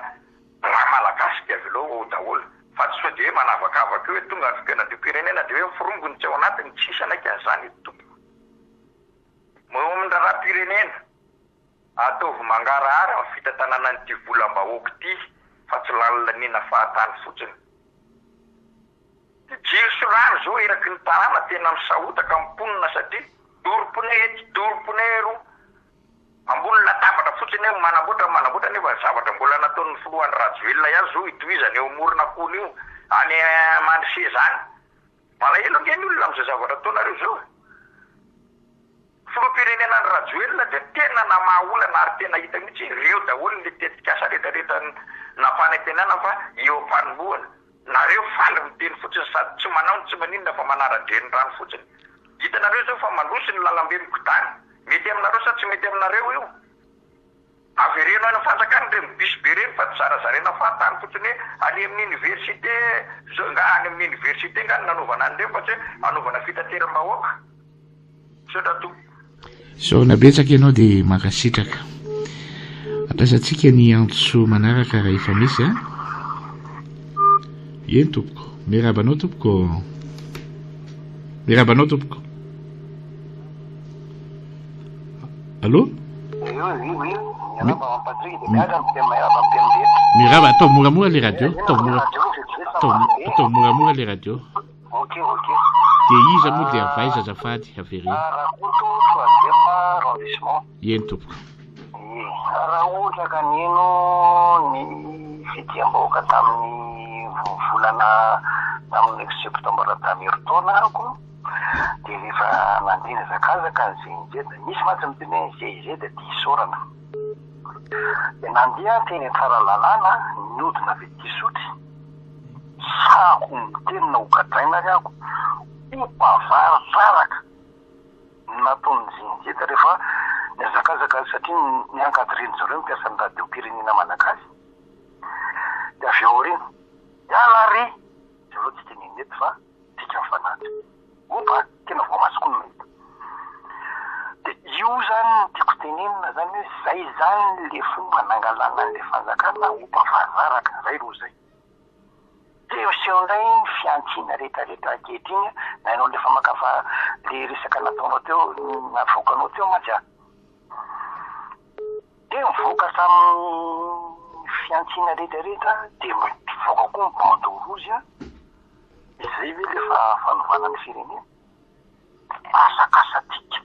raha malagasy dia avelao ao daholo fa tsy sao dia hoe manavakavaka eo hoe tonga ny fikaonandoham-pirenena dia hoe ny forongony tsy ao anatiny, tsisy anaiky an'izany eto tompoko. Eo amin'ny raharaham-pirenena. Ataovy mangarahara ny fitantanana an'ity volam-bahoaka ity fa tsy lanilaniana fahatany fotsiny. Ny jiro sy rano izao eraky ny tanàna tena misahotaka ny mponina satria doro pneu etsy doro pneu eroa. Ambony latabatra fotsiny eo manamboatra manamboatra nefa ny zavatra mbola nataon'ny filoha Andry Rajoelina ihany izao itohizana eo Amoronakony io any Mandroseza any. Malahelo ange ny olona amin'izao zavatra ataonareo izao e. Filoham-pirenena Andry Rajoelina dia. tena namaha olana ary tena hita mihitsy hoe ireo daholo ilay tetikasa rehetra rehetra nampanantenana fa eo am-panombohana. Nareo faly miteny fotsiny sady tsy manao no tsy maninona fa manara-drenirano fotsiny. Hitanareo izao fa mandroso ny lalambe mikodana. Mety aminareo sa tsy mety aminareo io? Avereno any fanjakana ireny bus be ireny fa tsy zarazaraina fahatany fotsiny hoe any amin'ny université zao nga any amin'ny université nga no nanaovana an'ireny fa tsy hoe anaovana fitateram-bahoaka. Misaotra tompoko. Isaorana betsaka ianao dia mankasitraka. Andraisantsika ny antso manaraka raha efa misy a. Eny tompoko. Miarahaba anao tompoko. Miarahaba anao tompoko. Allô? Miraba, atao moramora le radio, atao mora, atao moramora le radio. Ok, ok. Dia iza moa dia avy aiza azafady avereno. Rakoto, troisième arrondissement. Eny tompoko. Ie, raha ohatra ka nino ny fidiam-bahoaka tamin'ny volana tamin'ny septembre tamin'ny herintaona aho dia rehefa nandeha nihazakazaka ny GIZ, misy mantsy miteny hoe ny GIZ dia isaorana. Dia nandeha teny Tsaralalàna, niodina avy aty Isotry, sahako miteny na ho gadraina ary aho, opa variraraka ny nataon'ny GIZ rehefa nihazakazaka satria ni-encadrer-ny zareo ny mpiasan'ny radiom-pirenena malagasy. Dia avy ao aoriana, miala re! Izay aloha tsy tenenina eto fa dika mifanandrina. Opa, tena voamasoko ny mahita. Dia io zany no tiako tenenina zany hoe zay zany le fomba nangalana an'le fanjakana opa variraraka, zay aloha zay. Dia miseho indray ny fihantsiana rehetrarehetra ankehitriny, na ianao le famakafa le resaka nataonao teo, navoakanao teo mantsy an. Dia mivoaka tamin'ny fihantsiana rehetrarehetra, dia mivoaka koa ny bandeau rouge an. Izay ve le fanovana ny firenena? Asakasatsika,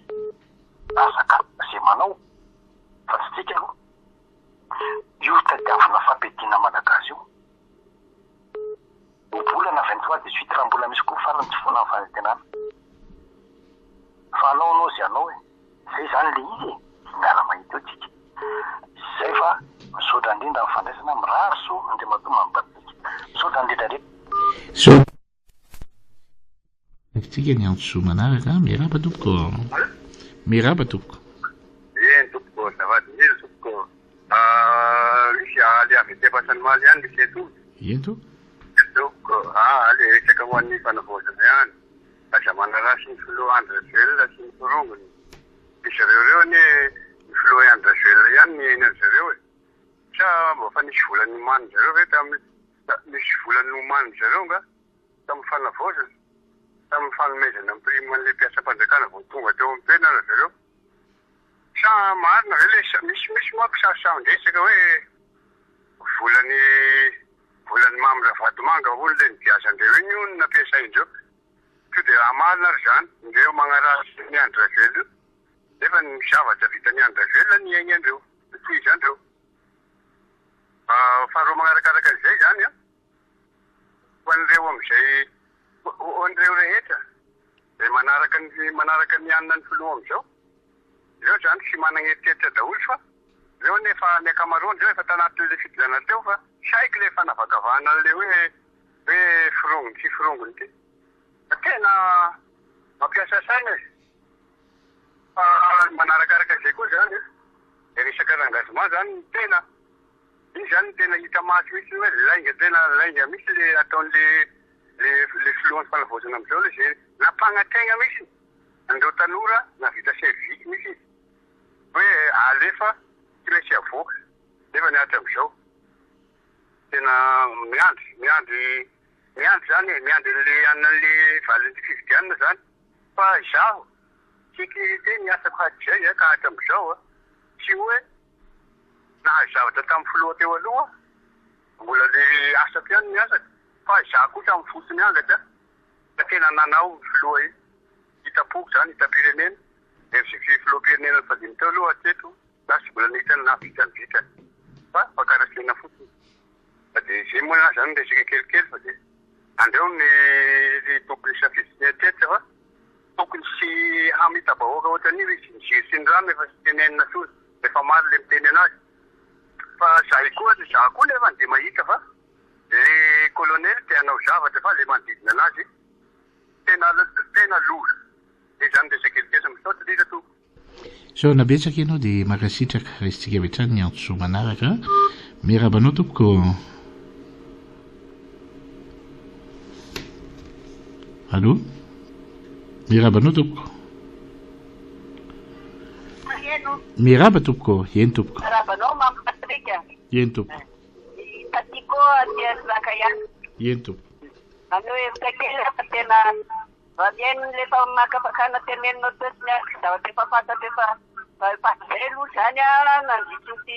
asakasaka izay manao fa tsy tsika aloha. Io tadiavina fampiadiana malagasy io. Ohabolana 23 18 raha mbola misy koa farany tsy foana ny fanantenana. Fa anao anao izay anao e. Zay zany le izy e. Miara mahita eo tsika. Zay fa misaotra indrindra amin'ny fandraisana, mirary soa Andriamatoa Mamy Patrick. Misaotra ny rehetra rehetra. Tsika ny antso manaraka. Miarahaba tompoko. Miarahaba tompoko. Eny tompoko, azafady indrindra tompoko. Misy le avy aty Ampasanimalo ihany misy eto. Eny tompoko. Tompoko, ah le resaka ho an'ny fanavaozana ihany. Aza manaratsy ny filoha Andry Rajoelina sy ny forongony. Ry zareo ireo anie ny filoha Andry Rajoelina ihany ny hainy zareo e. Sa mba fa nisy vola nomanin zareo ve tamin'ny nisy vola nomanin zareo nga tamin'ny fanavaozana? Tamin'ny fanomezana ny prime an'ilay mpiasam-panjakana vao tonga teo amin'ny toerana ry zareo? Sa marina ve le misy misy manko sahisahin-dresaka hoe volan'ny volan'i Mamy Ravatomanga hono le nigiazan-dreo iny hono nampiasain-dreo. Sao dia raha marina ary izany, ndreo magnaratsy an'i Andry Rajoelina io, nefa ny zavatra vitan'i Andry Rajoelina niaignan-dreo, notohizan-dreo. Faharoa magnarakaraka an'izay izany an, ho an'ireo amin'izay, ho an'ireo rehetra izay manaraka ny manaraka ny anona ny filoha amin'izao, ireo izany tsy managna eritreritra daholo fa ireo anie efa ny ankamaroany izao efa tanatin'ilay fitondrana teo fa tsy haiko ilay fanavakavahana an'ilay hoe hoe forongony sy forongony ity fa tena mampiasa saina e! Fa manarakaraka izay koa izany an, ilay resaka rengagement izany no tena, iny izany no tena hita maso mihitsy hoe lainga tena lainga mihitsy ilay ataon'ilay ilay filohan'ny fanavaozana amin'izao ilay izay nampagnategna mihitsy an'ireo tanora nahavita service mihitsy izy hoe alefa tsy maintsy avoaka nefa ny hatram'izao Tena miandry, miandry, miandry zany e, miandry an'le anona an'le valin'ny fifidianana zany. Fa izaho, sécurité ny asako hatrizay ka hatram'izao a, tsy hoe nahazo zavatra tamin'ny filoha teo aloha aho, mbola le asako ihany ny asako, fa izaho kosa amin'ny fo tsy miangatra fa tena nanao ny filoha iny. Hitam-poko zany, hitam-pirenena, FGV filoham-pirenena nifandimby teo aloha hatreto. Za tsy mbola nahita ny nahavita ny vitany fa fankaratsiana fotsiny fa de zay moa na zany resaka kelikely fa de andreo ny tokony safidy sy ny eritreritra fa. Tokony tsy hamita-bahoaka ohatran'io izy, ny jiro sy ny rano efa tsy tenenina intsony, efa maro le miteny anazy. Fa zahay koa, za koa nefany dia mahita fa le colonel te hanao zavatra fa le manodidina anazy tena tena loza. Zay zany resaka eritreritro. Misaotra indrindra tompoko. Isaorana betsaka ianao dia mankasitraka. Raisintsika avy hatrany ny antso manaraka. Miarahaba anao tompoko. Allo? Miarahaba anao tompoko. Miarahaba tompoko. Eny tompoko. Miarahaba anao Mamy Patrick. Eny tompoko. I Taty koa aty Antsiraka ihany. Eny tompoko. Maneho hevitra kely aho fa tena Raha mihaino an'ilay famakafakana teneninao teo sy miaraka zavatra efa fantatro efa efa izay aloha izany aho nandritry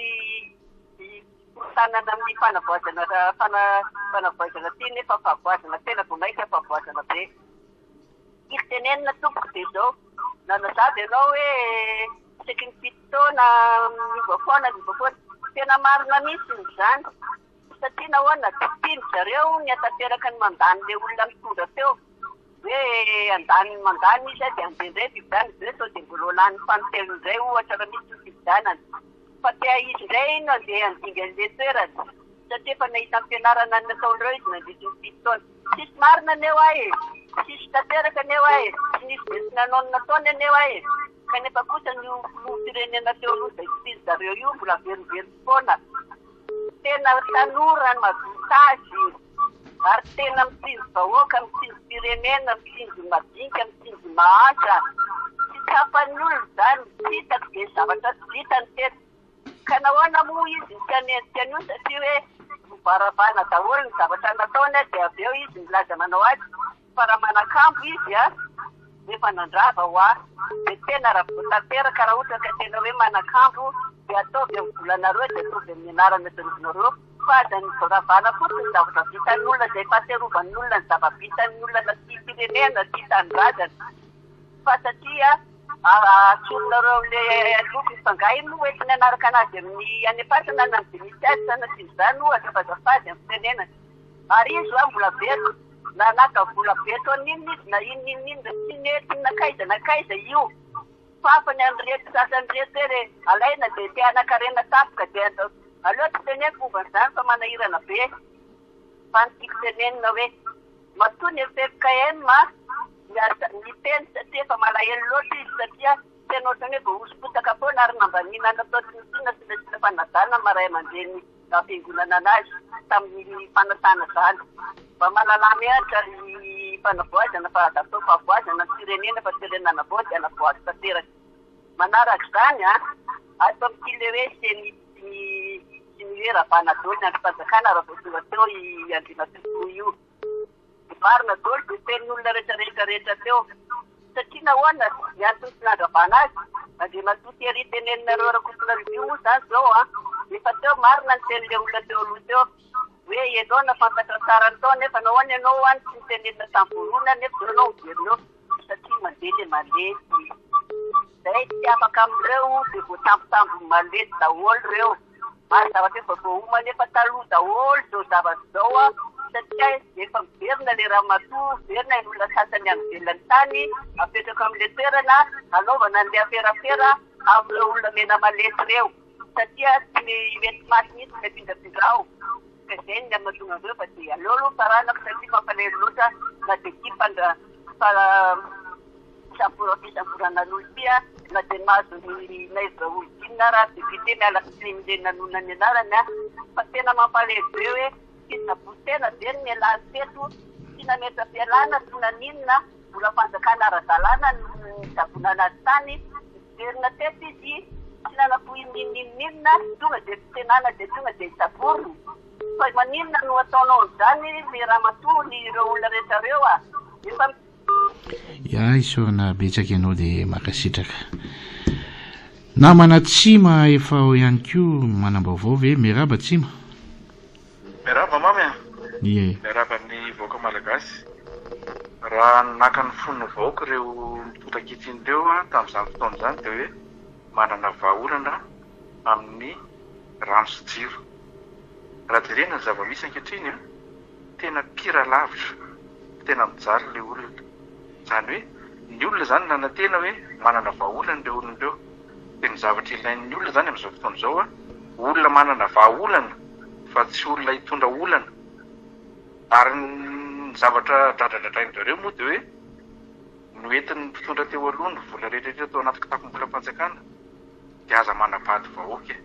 ity korotanana amin'ny fanavoazana fana fanavoazana ity nefa fahavoazana tena vao mainka fahavoazana be. Tiako tenenina tompoko dia izao, nanazava ianao hoe isaky ny fito taona miova foana miova foana. Tena marina mihitsy izany satria nahoana tsy tian-dry zareo ny hatanteraka ny mandat-n'ilay olona mitondra teo. Hoe andaniny mandany izy dia andeha indray fifidianana izay sao dia mbola ho lany fanintelony indray ohatra raha misy ny fifidianana. Fa te izy indray no andeha handinga an'ilay toerana satria efa nahita ny fianarana ny nataon'ireo izy nandritry ny fito taona. Tsisy marina anie hoa e! Tsisy tanteraka anie hoa e! Tsy nisy be tsy nanao ny nataony anie hoa e! Kanefa kosa ny filoham-pirenena teo aloha izay tsy tian-dry zareo io mbola averimberiny foana. Tena tanora no mahavita azy ary tena mitsinjo vahoaka, mitsinjo firenena, mitsinjo madinika, mitsinjo mahantra. Tsy tsapan'ny olona izany, tsy hitako be zavatra tsy vitany teto. Ka nahoana moa izy no tsy hanenjika an'io satria hoe novaravana daholo ny zavatra nataony dia avy eo izy milaza manao azy Fa raha manakambo izy a, efa nandrava hoa, dia tena raha vao tanteraka raha ohatra ka tena hoe manakambo dia ataovy amin'ny volanareo dia ataovy amin'ny anarana tsarovinareo fa aza ny ravana fotsiny zavatra vitan'ny olona izay fahatsiarovan'ny olona ny zava-bitan'ny olona na tia firenena tia tanindrazana fa satria atsorinareo amin'ilay loko fa angaha iny moa hoentiny hanaraka anazy amin'ny any am-pasana na amin'ny dia misy azy sanatria izany ohatra fa azafady amin'ny fitenenana Ary izy hoa mbola velona, na naka vola be tao n'inona izy na inona inona inona, tsy nety nankaiza nankaiza io. Fafany an'ireto sasany ireto hoe re alaina dia te hanakarena tampoka dia andao. Aleo tsy teneniko momba an'izany fa manahirana be. Fa ny tiako tenenina hoe matoa ny ffkm miasa miteny satria efa malahelo loatra izy satria tena ohatran'ny hoe voahoso-potaka foana ary nambaniana natao tsinontsinona sy nasiana fanajana ny maha ray aman-dreny nampiangonana anazy tamin'ny fanasana izany. Mba malalà mihatra ry fanavoazana fa aza atao fahavoazana ny firenena fa firenena navao dia navoazo tanteraka. Manaraka izany an, ato amin'ity le hoe ceni sy ny sy ny hoe ravana daholo ny andrim-panjakana raha vao tonga teo i Andriamatoa Filoha io. Marina daholo izay tenin'olona rehetra rehetra rehetra teo. Satria nahoana? Ny antony tsy nandravana azy, Andriamatoa Thierry teneninareo Rakotonarivo io moa izany izao an, efa teo marina ny tenin'ilay olona teo aloha teo hoe ianao nahafantatra tsara ny tao nefa nahoana ianao ho'a no tsy nitenenina tamin'ny voalohany nefa izao ianao miverina eo satria mandeha ilay malety. Izay tsy afaka amin'ireo dia voatambotambon'ny malety daholo ireo. Ary zavatra efa voaomana efa taloha daholo izao zavatra izao an, satria efa miverina ilay ramatoa, miverina ilay olona sasany any ivelany tany, apetraka amin'ilay toerana hanaovana an'ilay aferafera amin'ireo olona mena malety ireo, satria tsy mety maty mihitsy ilay mpindrapindra ao, ka izay ny mahatonga an'ireo fa dia aleo aloha faranako satria mampalahelo loatra na dia tia fandra fa Fisamboram-pisamborana an'olon-tia na dia mahazo ny Naivo Raholdina ara député miala tsiny le nanonona ny anarany a! Fa tena mampalahelo be hoe fitsaboan-tena ve no nialany teto, tsy nametra-pialana tsy naninona, mbola fanjakana ara-dalàna no nitsaboana anazy tany, niverina teto izy tsy nanam-po n'inon'inona, tonga dia fitsenana dia tonga dia tsaborina. Fa maninona no ataonao an'izany ry ramatoa ny ireo olona rehetra ireo a! Efa. Ya isaorana betsaka ianao dia mankasitraka. Namana Tsima efa ao ihany koa manam-baovao ve? Miarahaba Tsima. Miarahaba Mamy a! Ie. Miarahaba ny vahoaka malagasy. Raha naka ny fon'ny vahoaka ireo mitondra ankehitriny ireo tamin'izany fotoana izany dia hoe manana vahaolana amin'ny rano sy jiro. Raha jerena ny zava-misy ankehitriny, tena pire lavitra, tena mijaly ilay olona. Izany hoe Ny olona izany nanantena hoe manana vahaolana ireo olona ireo. Dia ny zavatra ilain'ny olona izany amin'izao fotoana izao, olona manana vahaolana fa tsy olona hitondra olana. Ary ny zavatra dradradradrain-dry zareo moa dia hoe noentin'ny mpitondra teo aloha ny vola rehetra rehetra tao anaty kitapom-bolam-panjakana. Dia aza manabado vahoaka e!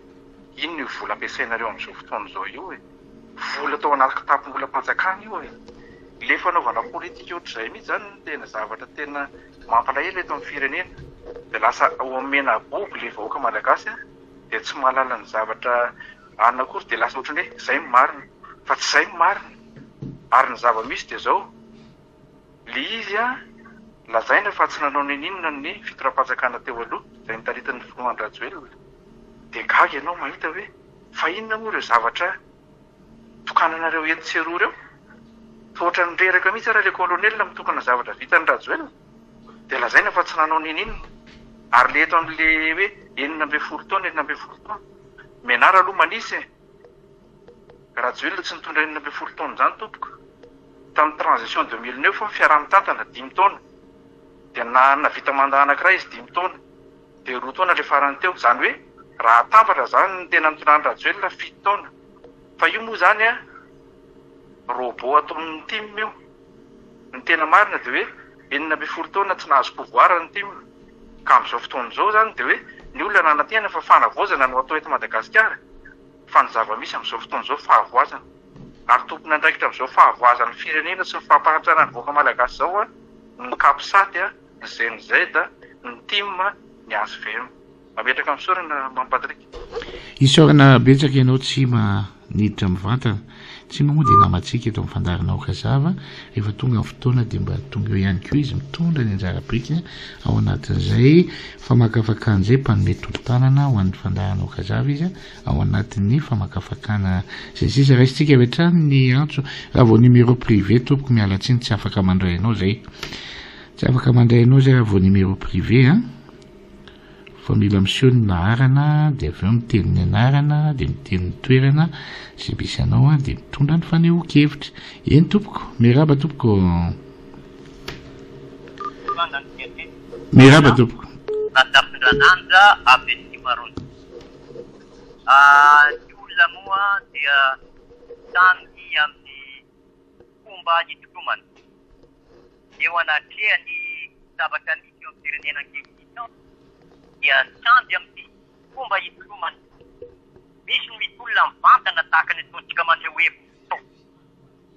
Inona io vola ampiasainareo amin'izao fotoana izao io e? Vola tao anaty kitapom-bolam-panjakana io e! Ilay fanaovana politika ohatr'izay mihitsy izany no tena zavatra tena mampalahelo eto amin'ny firenena. Dia lasa omena bobo ilay vahoaka malagasy dia tsy mahalala ny zavatra anona akory dia lasa ohatran'ny hoe izay no marina. Fa tsy izay no marina. Ary ny zava-misy dia izao, ilay izy lazaina fa tsy nanao n'inon'inona ny fitondram-panjakana teo aloha izay notaritin'ny filoha Andry Rajoelina. Dia gaga ianao mahita hoe fa inona moa ireo zavatra tokananareo etsy sy eroa ireo? Fa ohatran'ny reraka mihitsy ary ilay colonel mitokana zavatra vitan'i Rajoelina. Dia lazaina fa tsy nanao n'inon'inona. Ary ilay eto amin'ilay hoe 16 taona, 16 taona. Mianara aloha manisa e! Rajoelina tsy nitondra 16 taona izany tompoko. Tamin'ny transition 2009 fiaraha-mitantana dimy taona. Dia nahavita mandat anankiray izy dimy taona. Dia roa taona ilay farany teo. Izany hoe raha atambatra izany ny tena nitondran'i Rajoelina fito taona. Fa io moa izany an, robot ataon'ny tim io. Ny tena marina dia hoe 16 taona tsy nahazo pouvoir ny tim. Ka amin'izao fotoana izao izany dia hoe ny olona nanantena fa fanavaozana no atao eto Madagasikara fa ny zava-misy amin'izao fotoana izao fahavoazana. Ary tompon'andraikitra amin'izao fahavoazan'ny firenena sy ny fampahantrana ny vahoaka malagasy izao ny capsat, ny GNZ, ny tim, ny hvm. Mametraka fisaorana Mamy Patrick. Isaorana betsaka ianao Tsima niditra mivantana. Tsima moa dia namantsika eto amin'ny fandaharana Aokazava. Rehefa tonga ny fotoana dia mba tonga eo ihany koa izy mitondra ny anjara birikiny ao anatin'izay famakafakana izay, mpanome tolo-tanana ho an'ny fandaharana Aokazava izy ao anatin'ny famakafakana izay sisa. Raisintsika avy hatrany ny antso. Raha vao numéro privé tompoko miala tsiny tsy afaka mandray anao izay. Tsy afaka mandray anao izay raha vao numéro privé an. Fa mila miseho ny laharana dia avy eo miteny ny anarana dia miteny ny toerana izay misy anao dia mitondra ny fanehoan-kevitra. Eny tompoko, miarahaba tompoko. Miarahaba tompoko. Razafindranandra avy aty Maroc. Ny olona moa dia samy amin'ny fomba hitolomana. Eo anatrehan'ny zavatra misy eo amin'ny firenena ankehitriny dia samby amin'ny fomba hitolomana. Misy ny mitolona mivantana tahaka ny ataontsika maneho hevitra izao.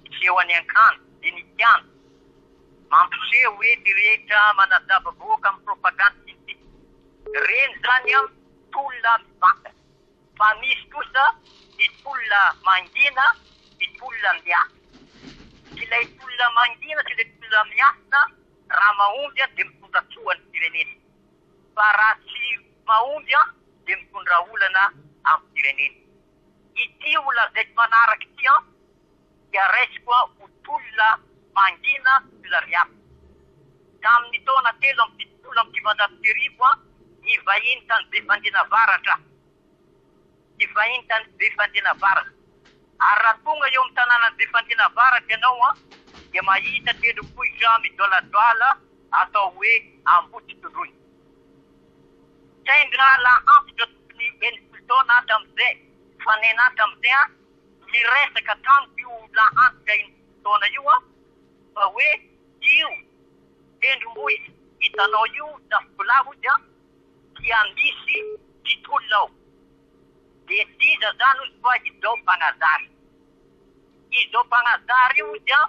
Miseho any an-kany, eny an-kianja, mampiseho hoe ny rehetra manazava vahoaka amin'ny propagandy sy ny sisa. Ireny izany tolona mivantana. Fa misy kosa ny tolona mangina sy tolona miafina. Ilay tolona mangina sy ilay tolona miafina raha mahomby dia mitondra soa ny firenena. Fa raha tsy mahomby dia mitondra olana amin'ny firenena. Ity ho lazaiko manaraka ity dia raisiko ho tolona mangina tolona miafina. Tamin'ny taona 1973 ny vahiny tany Befandriana Avaratra. Ny vahiny tany Befandriana Avaratra. Ary raha tonga eo amin'ny tanànan'i Befandriana Avaratra ianao dia mahita tendrombohitra midoaladoala atao hoe Ambohitondroina. Sendra lahy antitra tokony 60 taona hatramin'izay, fanena hatramin'izay, niresaka tamiko io lahy antitra 60 taona io fa hoe io tendrombohitra hitanao io Zafigolahy hozy an, dia misy mpitolona ao. Dia tsy iza zany hozy fa izao Mpanazary. Izao Mpanazary io hozy an,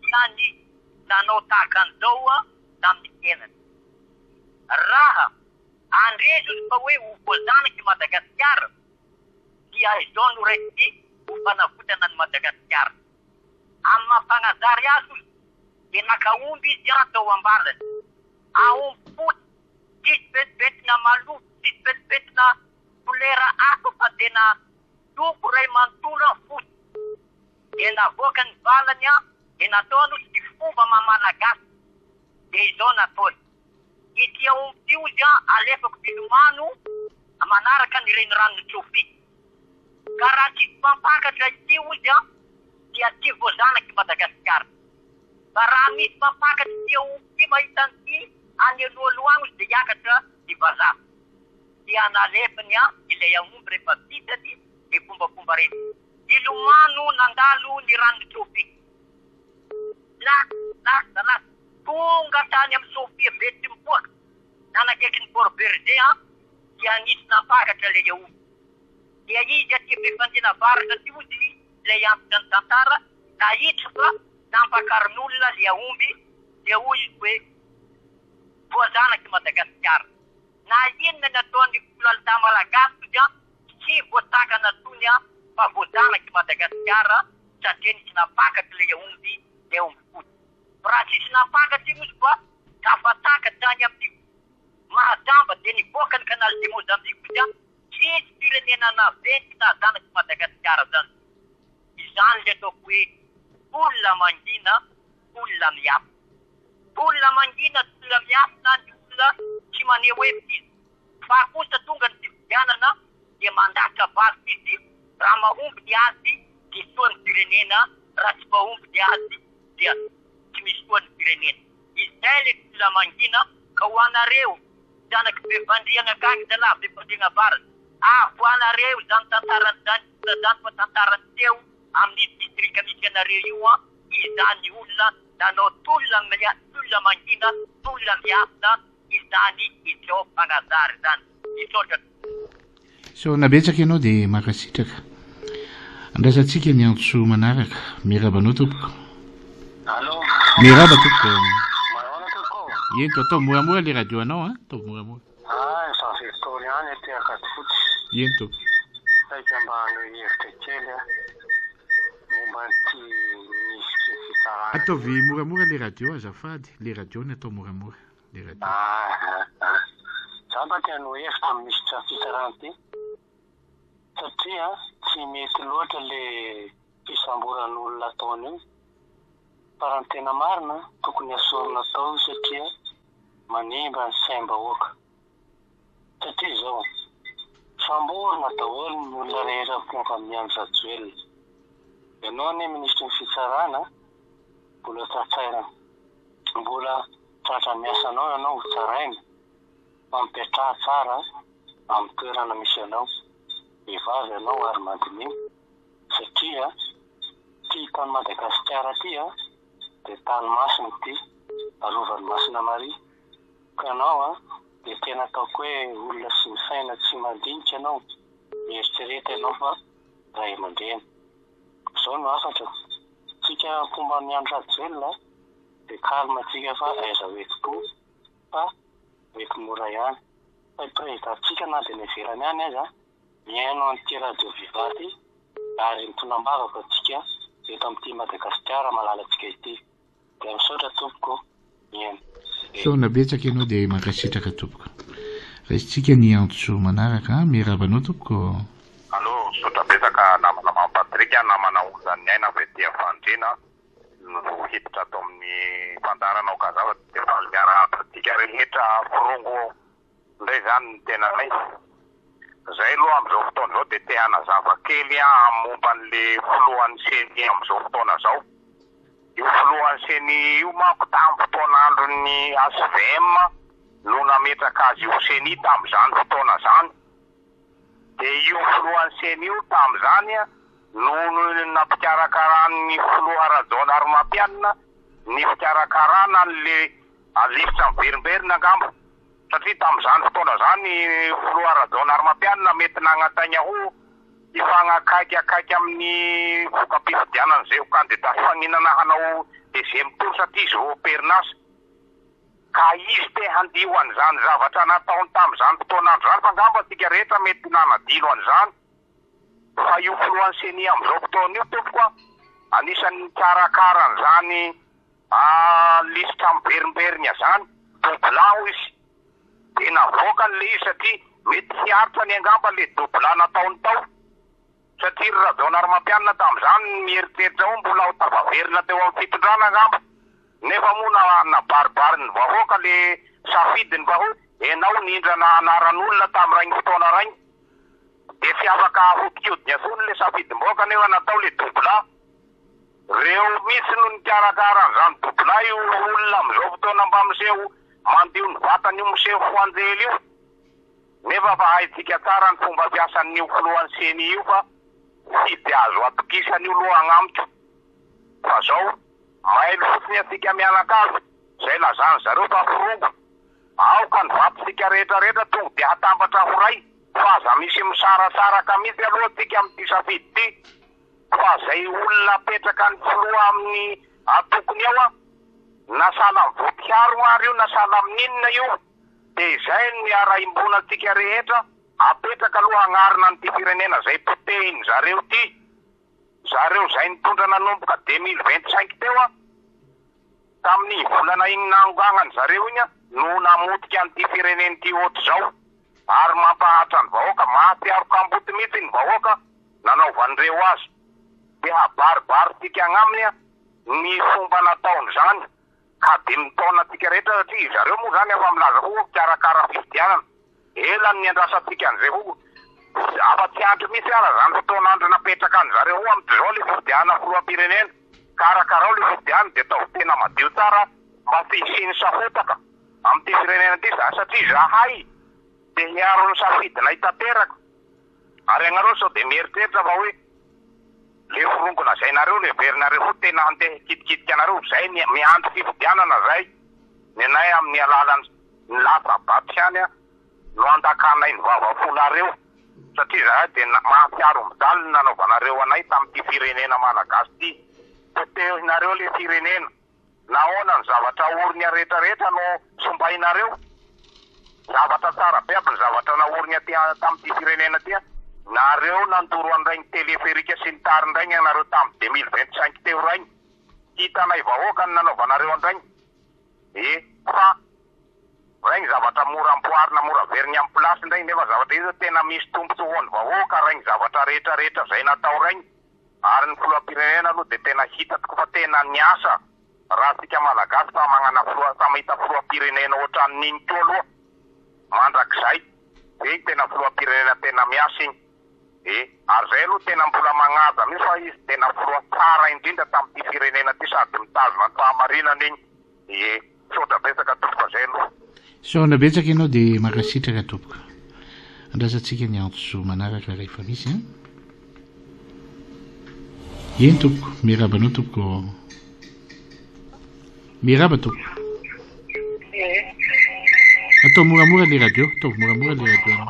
dia ny nanao tahaka an'izao tamin'ny fiainany. Raha handresy hozy fa hoe ho voazanak'i Madagasikara, dia izao no raisiny ho fanavotana an'i Madagasikara. Amin'ny maha mpanazary azy hozy, dia naka omby izy an tao ambalany. Aomby fotsy, tsisy pentipentina maloto, tsisy pentipentina kolera hafa fa tena loko iray manontolo an fotsy. Dia navoaka ny valany an, dia nataony hozy ny fomba maha malagasy. Dia izao nataony. Ity aomby ity hozy an, alefako milomano manaraka ny reniranon'i Tsofia. Ka raha tsy mpampakatra ity hozy an, dia tsy voazanak'i Madagasikara. Fa raha misy mampakatra ity aomby ity mahita an'ity any alohaloha agny izy dia hiakatra ny vazaha. Dia nalefany ilay aomby rehefa vitany ny fombafomba rehetra. Nilomano nandalo ny ranon'i Sofia. Lasa, lasa, lasa. Tonga tany amin'i Sofia Betsimipoaka, nanakaiky ny Port Bergé dia nisy nampakatra ilay aomby. Dia izy aty Befandriana Avaratra aty hozy ilay antitra ny tantara, nahitra fa nampakarin'olona ilay aomby, dia hoy izy hoe, voazanak'i Madagasikara. Na inona ny ataon'ny foloalindahy malagasy hozy an, tsy voasakana intsony an, fa voazanak'i Madagasikara satria nisy nampakatra ilay aomby, ilay aomby fotsy. Fa raha tsisy nampakatra iny hozy fa tafataka tany amin'ny Mahajamba dia nivoaka ny canal de Mozambique hozy an, tsisy firenena naventy na zanak'i Madagasikara zany. Izany le ataoko hoe tolona mangina, tolona miafina. Tolona mangina, tolona miafina ny olona tsy maneho hevitra izy. Fa kosa tonga ny fifidianana dia mandaka vato izy, raha mahomby ny azy dia soa ny firenena, raha tsy mahomby ny azy dia tsy misy soa ny firenena. Izay le tolona mangina ka ho anareo zanak'i Befandriagna akagny zalahy Befandriagna avaratra, avoanareo izany tantarany zany olona zany fa tantara niseho amin'ny distrika misy anareo io an, izany olona nanao tolona tolona mangina, tolona miafina izany izao mpanazary izany. Misaotra tompoko. Isaorana betsaka ianao dia mankasitraka. Andrasantsika ny antso manaraka. Miarahaba anao tompoko. Allô. Miarahaba tompoko. Manahoana tompoko? Ento ataovy moramora le radio anao an, ataovy moramora. Ah, Jean Victor ihany aty Ankadifotsy. Eny tompoko. Saika mba haneho hevitra kely aho momba an'ity minisitry ny fitsarana ity. Ataovy moramora le radio azafady, le radio ny atao moramora, le radio. Ah, ah, ah. Za mba te haneho hevitra amin'ny minisitry ny fitsarana ity satria tsy mety loatra le fisamboran'olona ataony io. Fa raha ny tena marina, tokony asorina tao io satria manimba ny saim-bahoaka. Satria izao, samborina daholo ny olona rehetra mpomba an'i Andry Rajoelina. Ianao anie minisitry ny fitsarana, mbola tsatsaina, mbola tratran'ny asanao ianao ho tsaraina, fa mipetraha tsara amin'ny toerana misy anao. Vehivavy ianao ary mandiniha, satria ity tany Madagasikara ity dia tany masina ity, arovan'i Masina Maria. Ka ianao an, dia tena ataoko hoe olona sy misaina tsy mandinika ianao, mieritrereta ianao fa ray aman-dreny. Izao no hafatra, tsika mpomba an'i Andry Rajoelina dia calme tsika fa aiza ho enti-po fa ho enti-mora ihany. Fa i président-tsika na dia any ivelany any aza mihaino an'ity radio viva ity ary mitondra am-bavaka antsika eto amin'ity Madagasikara malalantsika ity. Dia misaotra tompoko mihaino. Misaona betsaka ianao dia mankasitraka tompoko. Raisintsika ny antso manaraka. Miarahaba anao tompoko. Allo, misaotra betsaka namana Mamy Patrick a, namana Onjan'ny Aina avy aty Fandriana no hiditra ato amin'ny fandaharana Aoka Hazava dia faly miarahaba antsika rehetra forongo Ndray zany ny tenanay. Zay aloha amzao fotoana zao de te hanazava kely aho momba anle filohan'ny ceni amzao fotoana zao. Io filohan'ny ceni io manko tam fotoan'andron'ny HVM no nametraka azy ho ceni tamzany fotoana zany. De io filohan'ny ceni io tamzany no nampikarakaranin'ny filoha Rajaonarimampianina ny fikarakarana anle lisitra miverimberina angamba. Satria tamin'izany fotoana izany filoha Rajaonarimampianina mety nagnantaigna ho hifagnakaiky akaiky amin'ny voka-pifidianana izay ho kandida hifaninana hanao deuxième tour satria izy ro am-perinasa. Ka izy te handio an'izany zavatra nataony tamin'izany fotoan'andro izany fa angamba antsika rehetra mety nanadino an'izany. Fa io filohan'ny ceni amin'izao fotoana io tompoko a, anisan'ny nikarakara an'izany lisitra miverimberigna zany, dobla hoy izy, de navoakany le izy satria mety hiaritra ny angamba le dobla nataony tao, satria ry Rajaonarimampianina tamzany nieritreritra hoe mbola ho tafaverina teo am fitondrana angamba, nefa moa na nabaribarin'ny vahoaka le safidiny fa hoe enao nindrana anaran'olona tam raigny fotoana raigny, de tsy afaka ahodikodiny atsony le safidim-bahoaka nefa natao le dobla. Reo mitsy no nikarakara an'izany dodolahy io olona amin'izao fotoana mba miseho mandio ny vatany io miseho ho anjely io. Nefa fa haintsika tsara ny fomba fiasan'io filohan'ny ceni io fa tsy dia azo atokisana io loha agnamiko. Fa zao, mailo fotsiny antsika mianakavy zay lazany zareo fa firongo. Aoka ny vatontsika rehetra rehetra tonga dia hatambatra ho ray fa aza misy misarasaraka mihitsy aloha tsika amin'ity safidy ity fa zay olona apetraka ny filoha amin'ny antokony ao an, na sahala amin'ny voatiharo ary io na sahala amin'inona io dia izay no hiara-iombonantsika rehetra apetraka aloha hagnarina an'ity firenena zay potehin zareo ity. Zareo zay nitondra nanomboka 2025 teo an, tamin'iny volana iny nanonganany zareo iny an, no namotika an'ity firenena ity ohatr'izao, ary mampahatra ny vahoaka, mahatsiaro kamboty mihitsy ny vahoaka nanaovan'ireo azy, dia habaribarintsika agnaminy an, ny fomba nataon'izany, ka dia mitaona antsika rehetra satria zareo moa zany efa milaza koa mpikarakara fifidianana, Ela ny niandrasantsika an'izay ho afa tsy andry mihitsy ara zany fotoan'andro napetraka an'zareo ho amin'izao le fifidianana filoham-pirenena. Karakarao le fifidianana de ataovy tena madio tsara mba tsy hisian'ny sahotaka amin'ity firenena ity za satria zahay de hiaro ny safidinay tanteraka ary ianareo sao de mieritreritra fa hoe le forongo lazainareo no heverinareo ho tena handeha hikitikitika anareo zay miandry fifidianana zay nenay amin'ny alalan'ny Ny latsa-bato ihany no andakanay ny vava-fonareo satria izahay dia mahatsiaro mijaly ny nanaovanareo anay tamin'ity firenena malagasy ity. Potehinareo le firenena. Nahoana ny zavatra aoriny rehetra rehetra no simbainareo? Zavatra tsara be aby ny zavatra naoriny aty tamin'ity firenena ity. Nareo nandoro an'iraigny teleferika sy ny tariny raigny ianareo tamin'ny 2025 teo raigny. Hitanay vahoaka ny nanaovanareo andraigny. E fa raigny zavatra mora ampoarina mora averigny am place ndray nefa zavatra io tena misy tombotsoa ho an'ny vahoaka raigny zavatra rehetra rehetra zay natao raigny ary ny filoham-pirenena aloha de tena hita tokoa fa tena niasa raha tsika malagasy fa magnana filoha fa mahita filoham-pirenena ohatran'igny koa aloha mandrakizay igny tena filoham-pirenena tena miasa igny e ary zay aloha tena mbola magnaja mihitsy fa izy tena filoha tsara indrindra tamin'ity firenena ty sady mitazona ny fahamarinana igny Ie, misaotra betsaka tompoko zay aloha. Misaona betsaka ianao dia mankasitraka tompoko. Andrasantsika ny antso manaraka rehefa misy an. Eny tompoko, miarahaba anao tompoko. Miarahaba tompoko. Atao moramora le radio, ataovy moramora le radio anao.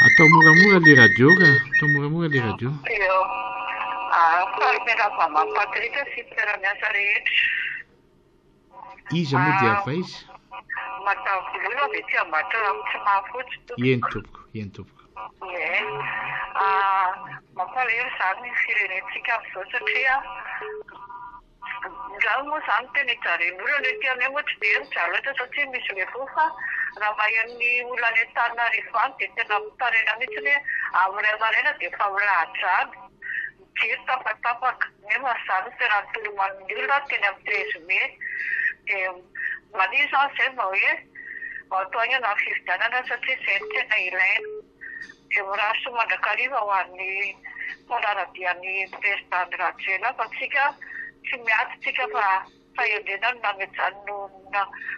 Atao moramora le radio ka, atao moramora le radio. Faly miarahaba an'i Patrick sy mpiara-miasa rehetra. Iza moa dia avy aiza? Madame Vololo avy etsy Ambatorano Tsimahafotsy tompoko. Eny tompoko, eny tompoko. Ie. Mampalahelo izany ny firenentsika amin'izao satria Izaho moa izany tena ijalian'ny olona ety aminay moa tsy dia mijaly loatra satria misy levoho fa raha maheno ny olona any Antananarivo any dia tena mitaraina mihitsy hoe amin'ny iray maraina dia efa milahatra any, ny jiro tapatapaka nefa izany no tena nitoloman'ny olona teny amin'ny treize mai dia maniry izany izay mba hoe mba atao haingana ny fifidianana satria izay no tena ilaina. Dia mirary soa mandrakariva ho an'ny mpanara-dia an'i Prezida Andry Rajoelina fa tsika tsy miady tsika fa fahendrena no namejany no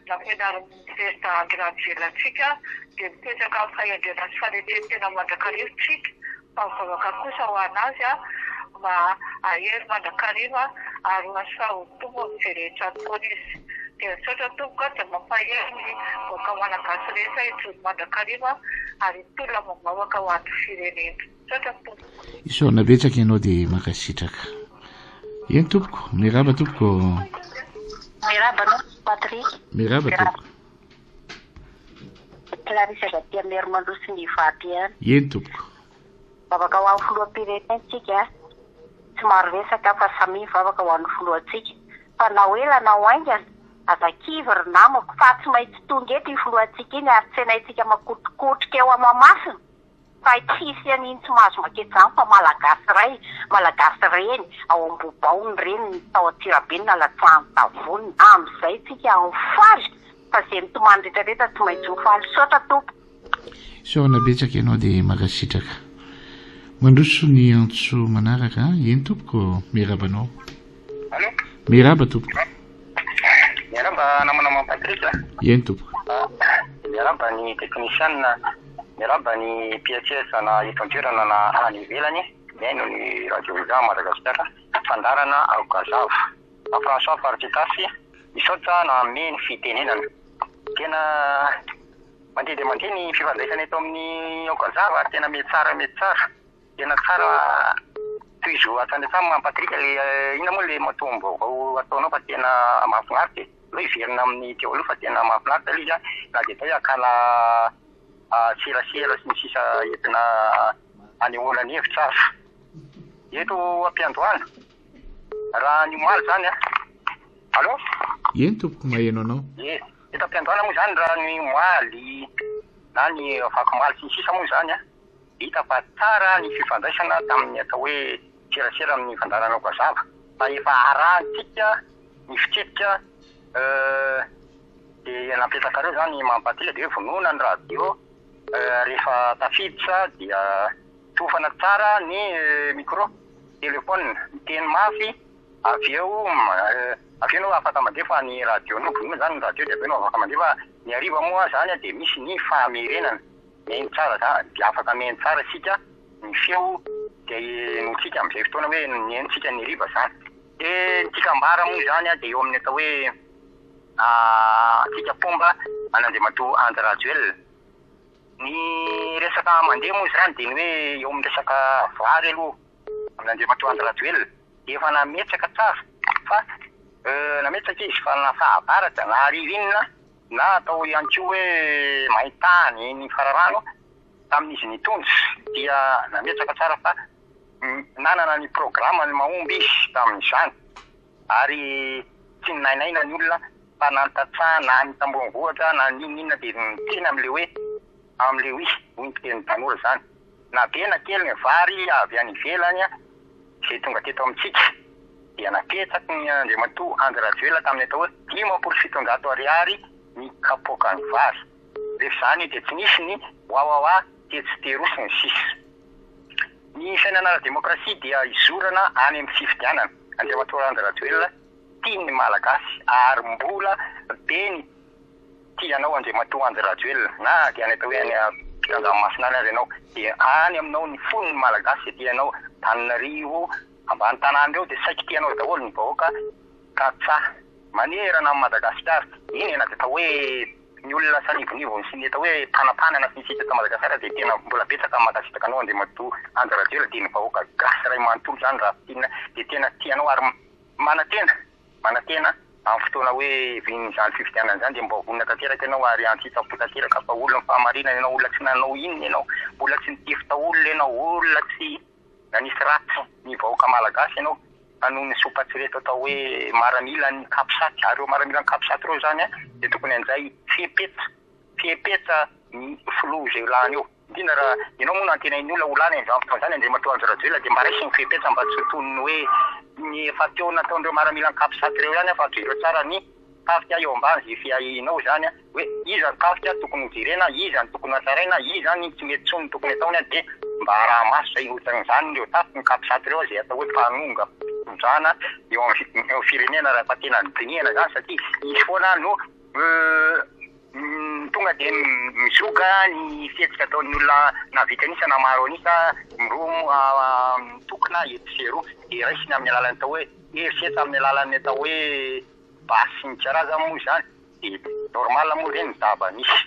nampianarin'ny Prezida Andry Rajoelina antsika dia mipetraka amin'ny fahendrena sy fanetren-tena mandrakariva tsika fa mivavaka kosa ho an'azy mba hahery mandrakariva ary ho asaon'ny Tompo amin'izay rehetra ataony izy. Dia misaotra tompoko a, dia mampahery ny vahoaka malagasy rehetra hijoro mandrakariva ary hitolona amam-bavaka ho an'ny firenena. Misaotra tompoko. Isaorana betsaka ianao dia mankasitraka. Eny tompoko, miarahaba tompoko. Miarahaba anao Patrick. Miarahaba tompoko. Clarisse avy aty Amerimandroso ny Ivato ihany. Eny tompoko. Vavaka ho an'ny filoham-pirenena tsika a! Tsy maro resaka fa samia mivavaka ho an'ny filohantsika fa na ho ela na ho haingana aza kivy ry namako fa tsy maintsy tonga eto iny filohantsika iny ary tsenaintsika makotrokotroka eo Mahamasina fa tsy hisy an'iny tsy mahazo makety izany fa malagasy ray, malagasy reny ao Ambohibao ny reniny tao Antsirabe no nalatsahan'ny tavoniny amin'izay tsika mifaly fa izay mitomany rehetra rehetra tsy maintsy ho faly. Misaotra tompoko. Isaorana betsaka ianao dia mankasitraka. Mandroso ny antso manaraka. Eny tompoko, miarahaba anao. Allo? Miarahaba tompoko. Miarahaba namana Maman Patrick a. Eny tompoko. Miarahaba ny teknisianina, miarahaba ny mpiantsehatra na eto an-toerana na any ivelany mihaino ny Radio Viva Madagasikara, fandaharana Aokazava. François Fartsitasy, misaotra nanome ny fitenenana. Tena mandeha dia mandeha ny fifandraisana eto amin'ny Aokazava ary tena mety tsara mety tsara. Tena tsara tohizo hatrany hatrany Maman Patrick le inona moa le matoam-baovao ataonao fa tena mahafinaritra e. Aleo hiverina amin'ny teo aloha fa tena mahafinaritra ilay izy an, na dia atao hoe hakana serasera sy ny sisa entina hanehoana ny hevitra aza. Eto am-piandohana, raha ny omaly izany an, allo? Eny tompoko maheno anao. Ie, eto am-piandohana moa izany raha ny omaly na ny afakomaly sy ny sisa moa izany an, Hita fa tsara ny fifandraisana tamin'ny atao hoe serasera amin'ny fandaharana Okazava fa efa arahantsika ny fitsipika dia napetrakareo izany mampahatsiahy dia hoe vonoina ny radio rehefa tafiditra dia tofana tsara ny micro, téléphone, miteny mafy avy eo avy eo ianao afaka mandefa ny radio-nao, vonoina izany ny radio dia avy eo ianao afaka mandefa, ny hariva moa izany dia misy ny famerenana. Mihaino tsara za dia afaka mihaino tsara isika ny feo dia henointsika amin'izay fotoana hoe nihainontsika ny hariva zany. Dia ny tiako ambara moa izany dia eo amin'ny atao hoe antsika mpomba an'Andriamatoa Andry Rajoelina. Ny resaka mandeha moa izany dia ny hoe eo amin'ny resaka vary aloha amin'Andriamatoa Andry Rajoelina dia efa nametraka tsara fa nametraka izy fa na fahavaratra na ririnina na atao ihany koa hoe main-tany ny fararano, tamin'izy nitondra dia nametraka tsara fa nanana ny programany mahomby izy tamin'izany ary tsy ninainaina ny olona fa na ny tantsaha na ny tambonivohitra na n'inon'inona dia miteny amin'ilay hoe amin'ilay oui hoy ny fitenin'ny tanora izany. Na be na kely ny vary avy any ivelany izay tonga teto amintsika dia napetraky ny Andriamatoa Andry Rajoelina tamin'ny atao hoe 750 ariary ny kapoakan'ny vary. Rehefa izany dia tsy nisy ny wawawa tetsy sy teroa sy ny sisa. Ny fiainana ara-demokrasia dia izorana any amin'ny fifidianana. Andriamatoa Andry Rajoelina tian'ny Malagasy ary mbola be ny tia anao Andriamatoa Andry Rajoelina na dia any atao hoe any ampitan-dranomasina any aza ianao dia any aminao ny fon'ny Malagasy dia tia anao Antananarivo ambany tanàna ireo dia saiky tia anao daholo ny vahoaka tantsaha manerana an'i Madagasikara eny e na dia atao hoe ny olona sanivonivony sy ny atao hoe mpanapanana sy ny sisa eto Madagasikara dia tena mbola betsaka ny mankasitraka anao Andriamatoa Andry Rajoelina dia ny vahoaka gasy iray manontolo izany raha fintinina dia tena tia anao ary manantena Manantena amin'ny fotoana hoe hivian'izany fifidianana izany dia mba ho vonona tanteraka ianao ary antsitsapo tanteraka fa olon'ny fahamarinana ianao, olona tsy nanao inona ianao, olona tsy nitifitra olona ianao, olona tsy nanisy ratsy ny vahoaka malagasy ianao fa noho ny sompatsireto atao hoe maramilan'ny capsat ary ireo maramilan'ny capsat ireo izany dia tokony handray fepetra fepetra ny filoha izay lany eo. Indrindra raha ianao moa no antenain'ny olona ho lany amin'izany fotoana izany Andriamatoa Andry Rajoelina dia mba raiso ny fepetra mba tsy ho toy ny hoe ny efa teo nataon'ireo maramilan'ny capsat ireo ihany fa jereo tsara ny tafika eo ambany izay fiahianao izany hoe iza ny tafika tokony ho jerena, iza ny tokony hatsaraina, iza ny tsy mety intsony tokony ataony dia mba araha-maso izay ohatran'izany ireo tafiky ny capsat ireo izay atao hoe mpanonga fitondrana eo amin'ny firenena raha efa tena dinihana izany satria izy foana no Tonga dia mizoga ny fihetsika ataon'ny olona na vitsy an'isa na maro an'isa, miroho mitokona etsy sy eroa. Dia raisina amin'ny alalan'ny atao hoe herisetra, amin'ny alalan'ny atao hoe basy sy ny karazany moa izany. Dia normal moa ireny ny zava-misy.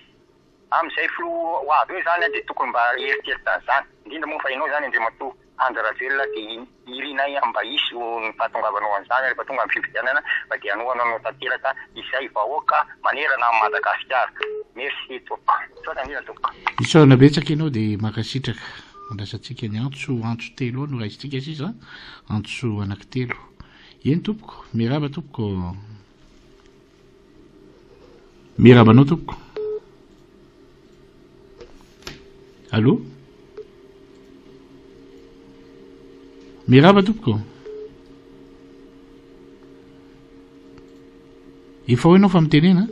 Amin'izay filoha ho avy eo izany dia tokony mba hieritreritra an'izany. Indrindra moa fa ianao izany Andriamatoa Andry Rajoelina dia irinay mba hisy ny fahatongavanao an'izany rehefa tonga ny fifidianana fa dia hanohana anao tanteraka izay vahoaka manerana an'i Madagasikara. Merci tompoko. Misaotra indrindra tompoko. Isaorana betsaka ianao dia mankasitraka. Andrasantsika ny antso, antso telo eo no raisintsika sisa, antso anankitelo. Eny tompoko, miarahaba tompoko. Miarahaba anao tompoko. Allô? Miarahaba tompoko. Efa ao ianao fa mitenena?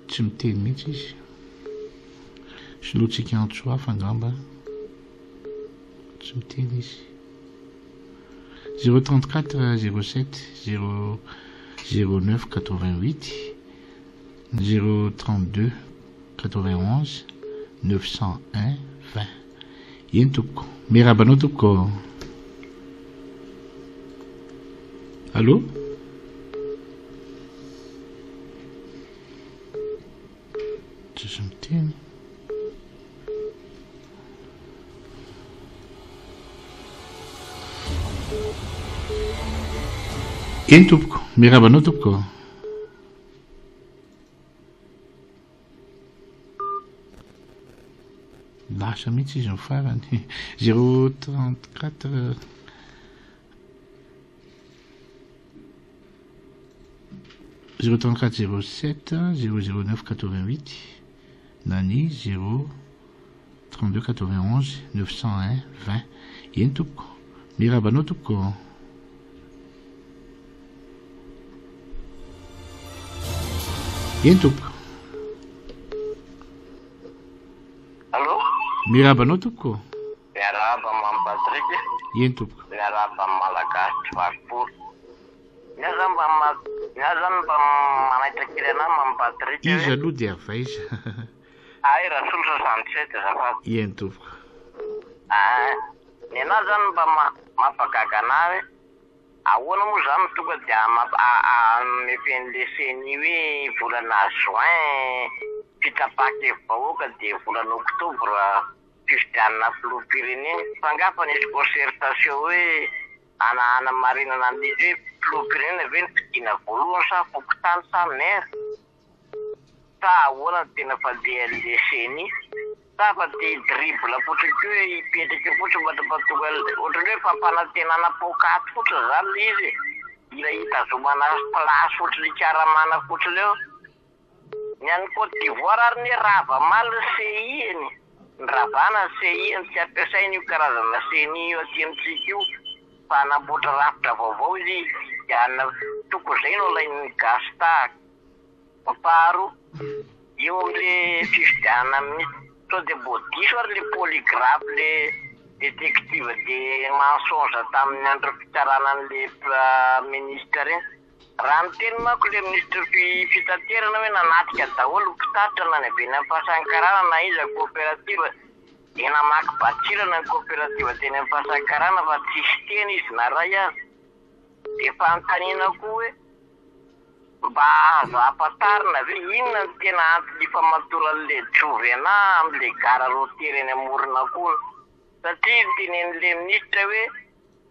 Tsy miteny mihitsy izy. Solointsika antso hafa angamba. Tsy miteny izy. 034 07 0 09 88 032 91 901 20. Eny tompoko. Miarahaba anao tompoko. Allô? Tsisy miteny. Eny tompoko, miarahaba anao tompoko. Lasa mihitsy izy ny farany. 034 034 07 009 88 na ny 0 32 91 901 20. Eny tompoko. Miarahaba anao tompoko. Eny tompoko. Allô? Miarahaba anao tompoko. Miarahaba Mamy Patrick. Eny tompoko. Miarahaba ny Malagasy tsy vaky folo. Ny ahy zany mba ny ahy zany mba manaitra kely anah Mamy Patrick hoe. Iza aloha dia avy aiza? Hay Rasolo 67 azafady. Eny tompoko. Ah, ny anah zany mba mampagaga anah hoe ahoana moa zany no tonga dia hanome fen'le ceni hoe volana juin fitsapahan-kevi-bahoaka dia volana octobre fifidianana filoham-pirenena fa angaha fa nisy concertation hoe hanamarinana an'ilay izy hoe filoham-pirenena ve no fidiana voalohany sa fokontany sa maire sa ahoana no tena fandehan'ilay ceni sa fa te hi-dribble fotsiny koa hoe hipetraka eo fotsiny mandra-pahatonga ohatran'ny hoe fampanantenana poakaty fotsiny izany ilay izy e, mila hitazomana place fotsiny hikaramana fotsiny eo. Ny an'i Côte d'Ivoire ary anie rava omaly ny CI-ny, noravana ny CI-ny, tsy ampiasaina io karazana ceni io aty amintsika io fa hanamboatra rafitra vaovao izy hifidianana, tokony izay no alain'ny gasy tahaka. Faharoa, eo amin'le fifidianana minisitra, sao dia mbô diso ary le polygraphe le detective de mensonge tamin'ny andro fitsarana an'le ministre reny. Raha niteny manko le minisitry ny fitaterana hoe nanatrika daholo ny mpitatitra na ny avy eny Ampasan'ny Karana na iza coopérative dia namaky batsilana ny coopérative teny Ampasan'ny Karana fa tsisy teny izy na ray aza. Dia fanontaniana koa hoe mba azo ampatarina ve inona no tena antony ifamatoran'le Jovena amin'le gara rotier eny Amoronakona satria notenenin'le minisitra hoe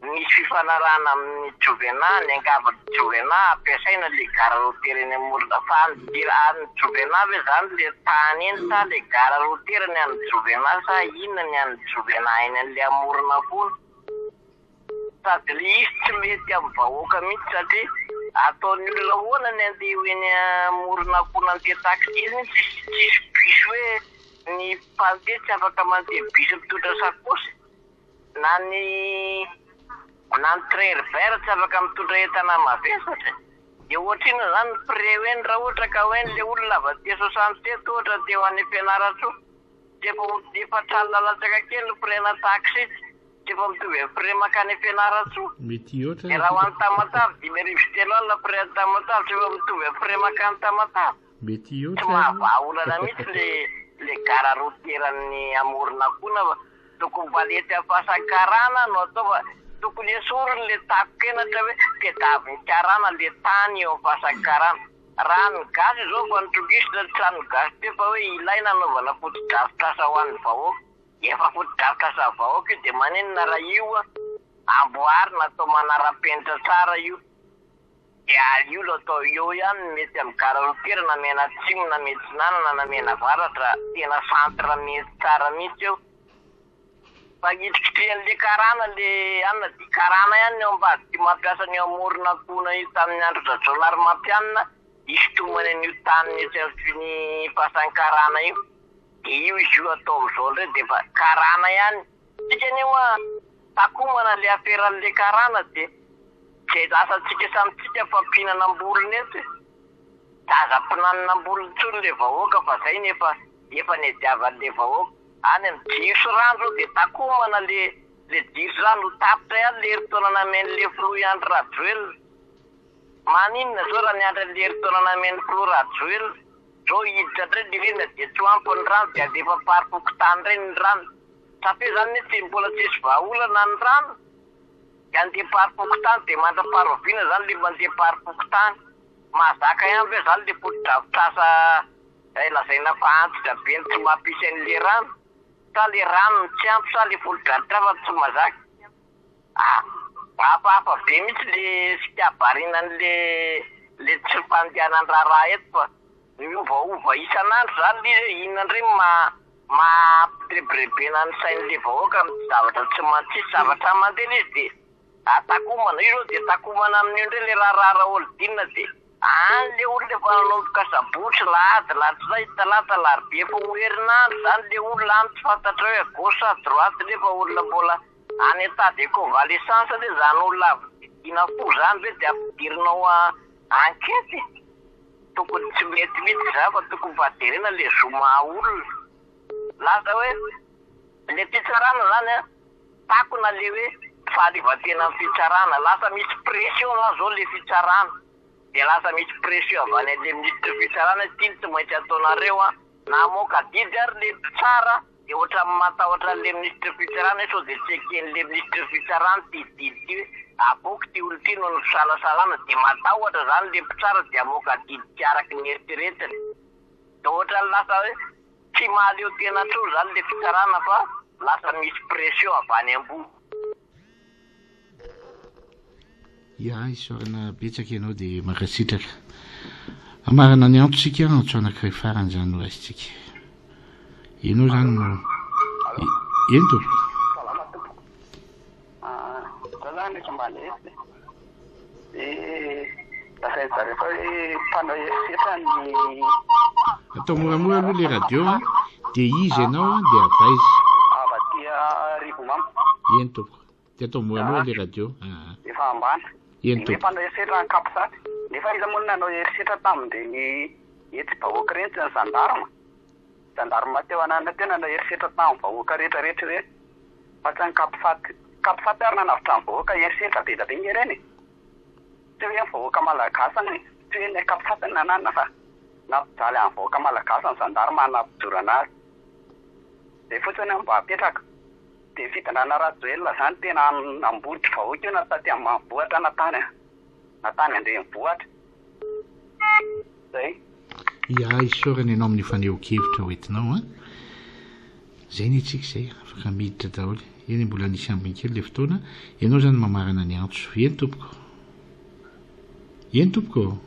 Nisy fifanarahana amin'ny Jovena, niangavy ny Jovena hampiasaina le gara rotier eny Amorona. Fa an'ny an'ny Jovena ve zany le tany eny sa le gara rotier ny an'ny Jovena sa inona ny an'ny Jovena eny an'le Amorona foana? Sady le izy tsy mety amin'ny vahoaka mihitsy satria ataon'ny olona ahoana ny andeha ho eny Amoronakona andeha taxi, eny tsisy tsisy bus hoe ny mpandeha tsy afaka mandeha bus mitondra sakaosy. Na ny na ny train urbain tsy afaka mitondra entana mavesatra e! Dia ohatrinona izany ny frais ho eny raha ohatra ka ho eny ilay olona avy aty 67 ohatra te ho any Fianarantsoa? Tsy efa ho efatr'alina latsaka kely ny frais-na taxi, tsy efa mitovy amin'ny frais mankany Fianarantsoa? Mety hihoatra Dia raha ho any Tamatave, 3500 frais any Tamatave, tsy efa mitovy amin'ny frais mankany Tamatave? Mety Tsy hihoatra ary. mahavaha olana mihitsy le le gara routière an'ny Amoronakona fa Tokony mba le etsy am-pasan'ny karana no atao fa tokony esoriny le tako-kenatra hoe tedaviny karana le tany eo am-pasan'ny karana. Raha ny gasy izao fa nitrogisina ny trano gasy teo fa hoe ilaina hanaovana fotodrafitrasa ho an'ny vahoaka. Efa fotodrafitrasan'ny vahoaka io dia maninona raha io amboarina atao manara-penitra tsara io. Dia io lo atao eo ihany ny mety amin'ny gara routière na mianatsimo na miatsinanana na mianavaratra, tena centre mety tsara mihitsy eo. Fa hitrikitrihan'le karana le anona dia karana ihany ny ao ambadika io mampiasa an'io Amoronakona io tamin'ny andro Rajaonarimampianina hisintomany an'io taniny etsy amin'ny fasan'ny karana io. Dia io izy io atao amin'izao indray dia efa karana ihany. Tsika anie hoa takomana le aferan'le karana dia Zay lasa tsika samy tsika fa mpihinana ambolony eto e! Tsy aza mpinanina ambolony intsony le vahoaka fa zay no efa. Efa niadiavan'le vahoaka. Any am jiro sy rano zao de takomana le le jiro sy rano ho tapitra ihany le herintaona namen'le filoha Andry Rajoelina. Maninona zao raha niandry an'le herintaona namen'ny filoha Rajoelina. Zao hiditra ndray ny ririnina de tsy ho ampy ny rano de alefa par fokontany ndray ny rano. Ça fait zany hoe tsy mbola tsisy vahaolana ny rano de andeha par fokontany de mandra-paharoviana zany le mandeha par fokontany. Mahazaka ihany ve zany le fotodrafitrasa Zay lazaina fa antitra be no tsy mampisy an'le rano? Sa le rano no tsy ampy sa le fotodrafitrasa no tsy mazaka? Ah! Hafahafa be mihitsy le fikabarinan'le le tsy fandehanan-draharaha eto fa miovaova isan'andro zany le izy hoe inona indray no maha maha ampirebirebena ny sain'le vahoaka amin'ny zavatra tsy man- tsisy zavatra mandeha le izy de atakomana, io zao de takomana amin'io indray le raharaha Raholdina de Any le olona efa nanomboka sabotsy, lahady, latsinainy, talata, alarobia efa ho herinandro zany le olona any tsy fantatra hoe à gauche sa droite nefa olona mbola en état de convalescence anie zany olona avy nodidiana fo zany ve de ampidirinao enquête e? Tokony tsy mety mihitsy zany fa tokony mba jerena le zo maha olona. Lasa hoe le fitsarana zany an, takona le hoe fahaleovantenan'ny fitsarana, lasa misy pression zany zao le fitsarana. Dia lasa misy pression avy any an'le ministre fitsarana hoe ity no tsy maintsy ataonareo an! Na hamoaka didy ary le mpitsara dia ohatran'ny matahotra an'le ministre fitsarana hoe sao dia tsy eken'le ministre fitsarana ity didy ity hoe avoaka ity olona ity noho ny fisalasalana dia matahotra izany le mpitsara dia hamoaka didy tsy araka ny eritreretiny. Dia ohatran'ny lasa hoe tsy mahaleo tena intsony izany le fitsarana fa lasa misy pression avy any ambony. Ya, isaorana betsaka ianao dia mankasitraka. Hamarana ny antso tsika, antso anankiray farany izany no raisintsika. Ianao izany no Eny tompoko. Salama tompoko. Ah, za zany efa mba lefy. Dia lazain'ny zareo fa hoe mpanao herisetra ny Atao moramora aloha le radio an, dia iza ianao an, dia avy aiza? Avy aty Arivomamo. Eny tompoko. Dia atao moramora le radio. Aa. Efa ambany. Eny Dia tompoko. mpanao herisetra ny capsat. Nefa iza moa no nanao herisetra tamin'ireny hetsi-bahoaka ireny tsy ny gendarme? Gendarme teo ananona teo nanao herisetra tamin'ny vahoaka rehetra rehetra ireny. Fa tsy ny capsat. Capsat ary nanavotra ny vahoaka herisetra be dia be nge ireny e. Tsy hoe ny vahoaka malagasy ny tsy hoe ny capsat no nananona fa nampijaly an'ny vahoaka malagasy ny gendarme nampijorana azy. Izay fotsiny no mba apetraka. Dia fitondrana Rajoelina zany tena nambotry vahoaka io na taty ambanivohitra na tany na tany andrenivohitra. Zay. Ya, isaorana ianao amin'ny fanehoan-kevitra hoentinao an. Zay ny antsika izay, afaka miditra daholo. Eny mbola nisy ambiny kely ilay fotoana. Ianao izany mamarana ny antso. Eny tompoko. Eny tompoko.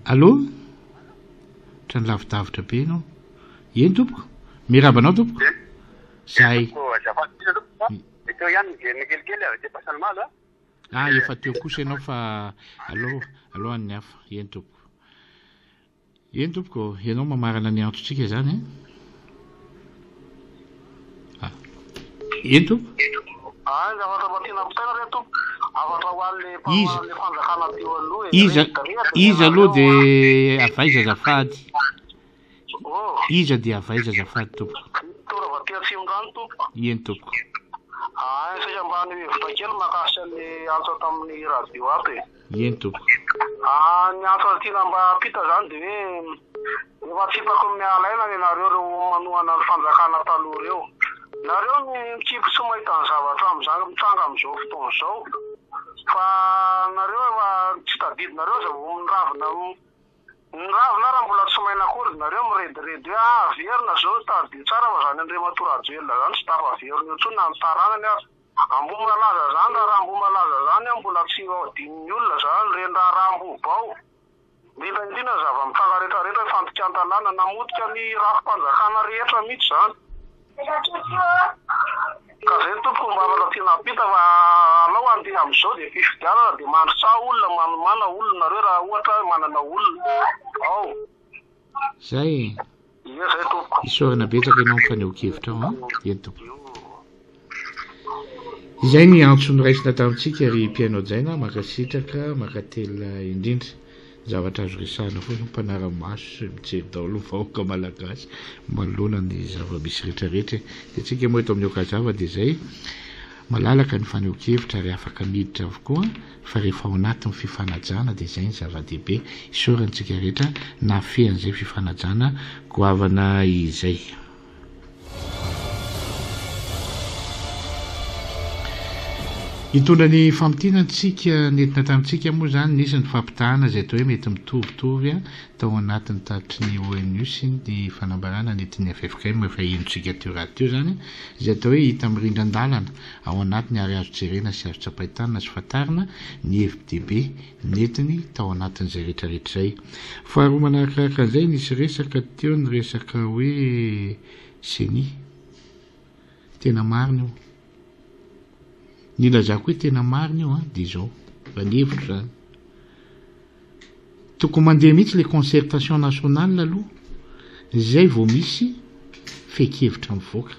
Allô? Otrany lavidavitra be ianao. Eny tompoko. Miarahaba anao tompoko. Zay. Azafady indrindra tompoko fa teo ihany niverina kelikely avy aty Ampasanimalo a. Ah, efa teo kosa ianao fa aleo aleo an'ny hafa. Eny tompoko. Eny tompoko, ianao mamarana ny antsontsika izany eh? Ah. Eny tompoko. Ah, ny zavatra mba tiana ampitaina re tompoko, hafatra ho an'le Iza? mpanohana fanjakana teo aloha e. Iza iza aloha dia avy aiza azafady? Oh. Iza dia avy aiza azafady tompoko? Tora avy aty Atsimondrano tompoko. Eny tompoko. Ah, saika mba haneho hevitra kely mahakasika ny antso ato amin'ny radio ato e. Eny tompoko. Ah, ny antso tiana mba hampita zany dia hoe efa tsipako ny miala aina ny anareo ireo manohana ny fanjakana taloha ireo. Nareo no mikipy tsy mahita ny zavatra amin'izany mitranga amin'izao fotoana izao. Fa nareo efa tsy tadidinareo aza vao miravina ny ravina ara mbola tsy maina akory nareo mirediredy hoe ah averina zao tadidio tsara fa zany Andriamatoa Rajoelina zany tsy tafaverina eo intsony na ny taranany aza. Ambohimalaza zany raharaha Ambohimalaza zany an mbola tsy adinon'ny olona zany ireny raharaha Ambohibao indrindra indrindra ny zava-mitranga rehetra rehetra hoe fandikan-dalàna namotika ny rafi-panjakana rehetra mihitsy zany ka zay tompoko mba afaka tiana ampita fa alao handeha amin'izao dia fifidianana dia mandrotsaha olona manomàna olona nareo raha ohatra hoe manana olona ao. Zay e. Ie zay tompoko. Isaorana betsaka ianao amin'ny fanehoan-kevitrao an. Eny tompoko. Izay ny antso noraisina tamintsika ry mpihaino hajaina, mankasitraka, mankatelina indrindra. Zavatra azo resahina foana, mpanara-maso sy mijery daholo ny vahoaka malagasy manoloana ny zava-misy rehetrarehetra e. Dia antsika moa eto amin'ny Okazava dia izay, malalaka ny fanehoan-kevitra ary afaka miditra avokoa fa rehefa ao anatin'ny fifanajana dia izay ny zava-dehibe. Isaorana antsika rehetra nahafehy an'izay fifanajana goavana izay. Hitondra ny famintinana isika nentina tamintsika moa izany nisy ny fampitahana izay atao hoe mety mitovitovy tao anatin'ny tatitry ny ONU sy ny fanambarana nentin'ny ffkm efa henontsika teo rahateo izany izay atao hoe hita mirindran-dalana ao anatiny ary azo jerena sy azo tsapain-tanana sy fantarina ny hevi-dehibe nentiny tao anatin'izay rehetrarehetra izay. Faharoa manarakaraka an'izay, nisy resaka teo ny resaka hoe ceni. Tena marina io. Ny ilazako hoe tena marina io an, dia izao, raha ny hevitro izany. Tokony mandeha mihitsy ilay concertation nationale aloha, izay vao misy fehin-kevitra mivoaka.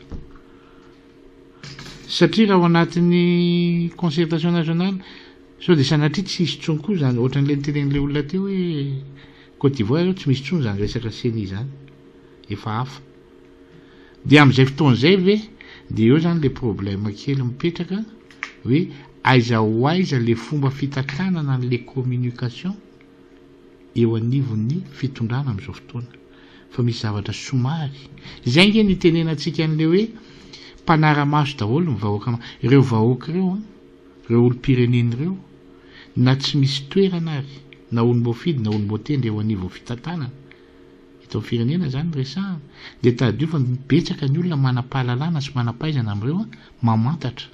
Satria raha ao anatin'ny concertation nationale, sao dia sanatria tsy hisy intsony koa izany, ohatran'ilay notenenin'ilay olona teo hoe Côte d'Ivoire izao tsy misy intsony izany resaka ceni izany, efa hafa. Dia amin'izay fotoana izay ve, dia eo izany ilay problème kely mipetraka hoe aiza ho aiza ilay fomba fitantanana an'ilay communication eo anivon'ny fitondrana amin'izao fotoana. Fa misy zavatra somary. Izay ange no itenenantsika an'ilay hoe mpanara-maso daholo ny vahoaka, ireo vahoaka ireo an, ireo olom-pirenena ireo, na tsy misy toerana ary, na olom-boafidy na olom-boatendry eo anivon'ny fitantanana, eto amin'ny firenena izany no resahana, dia tadidio fa betsaka ny olona manam-pahalalana sy manam-pahaizana amin'ireo an, mamantatra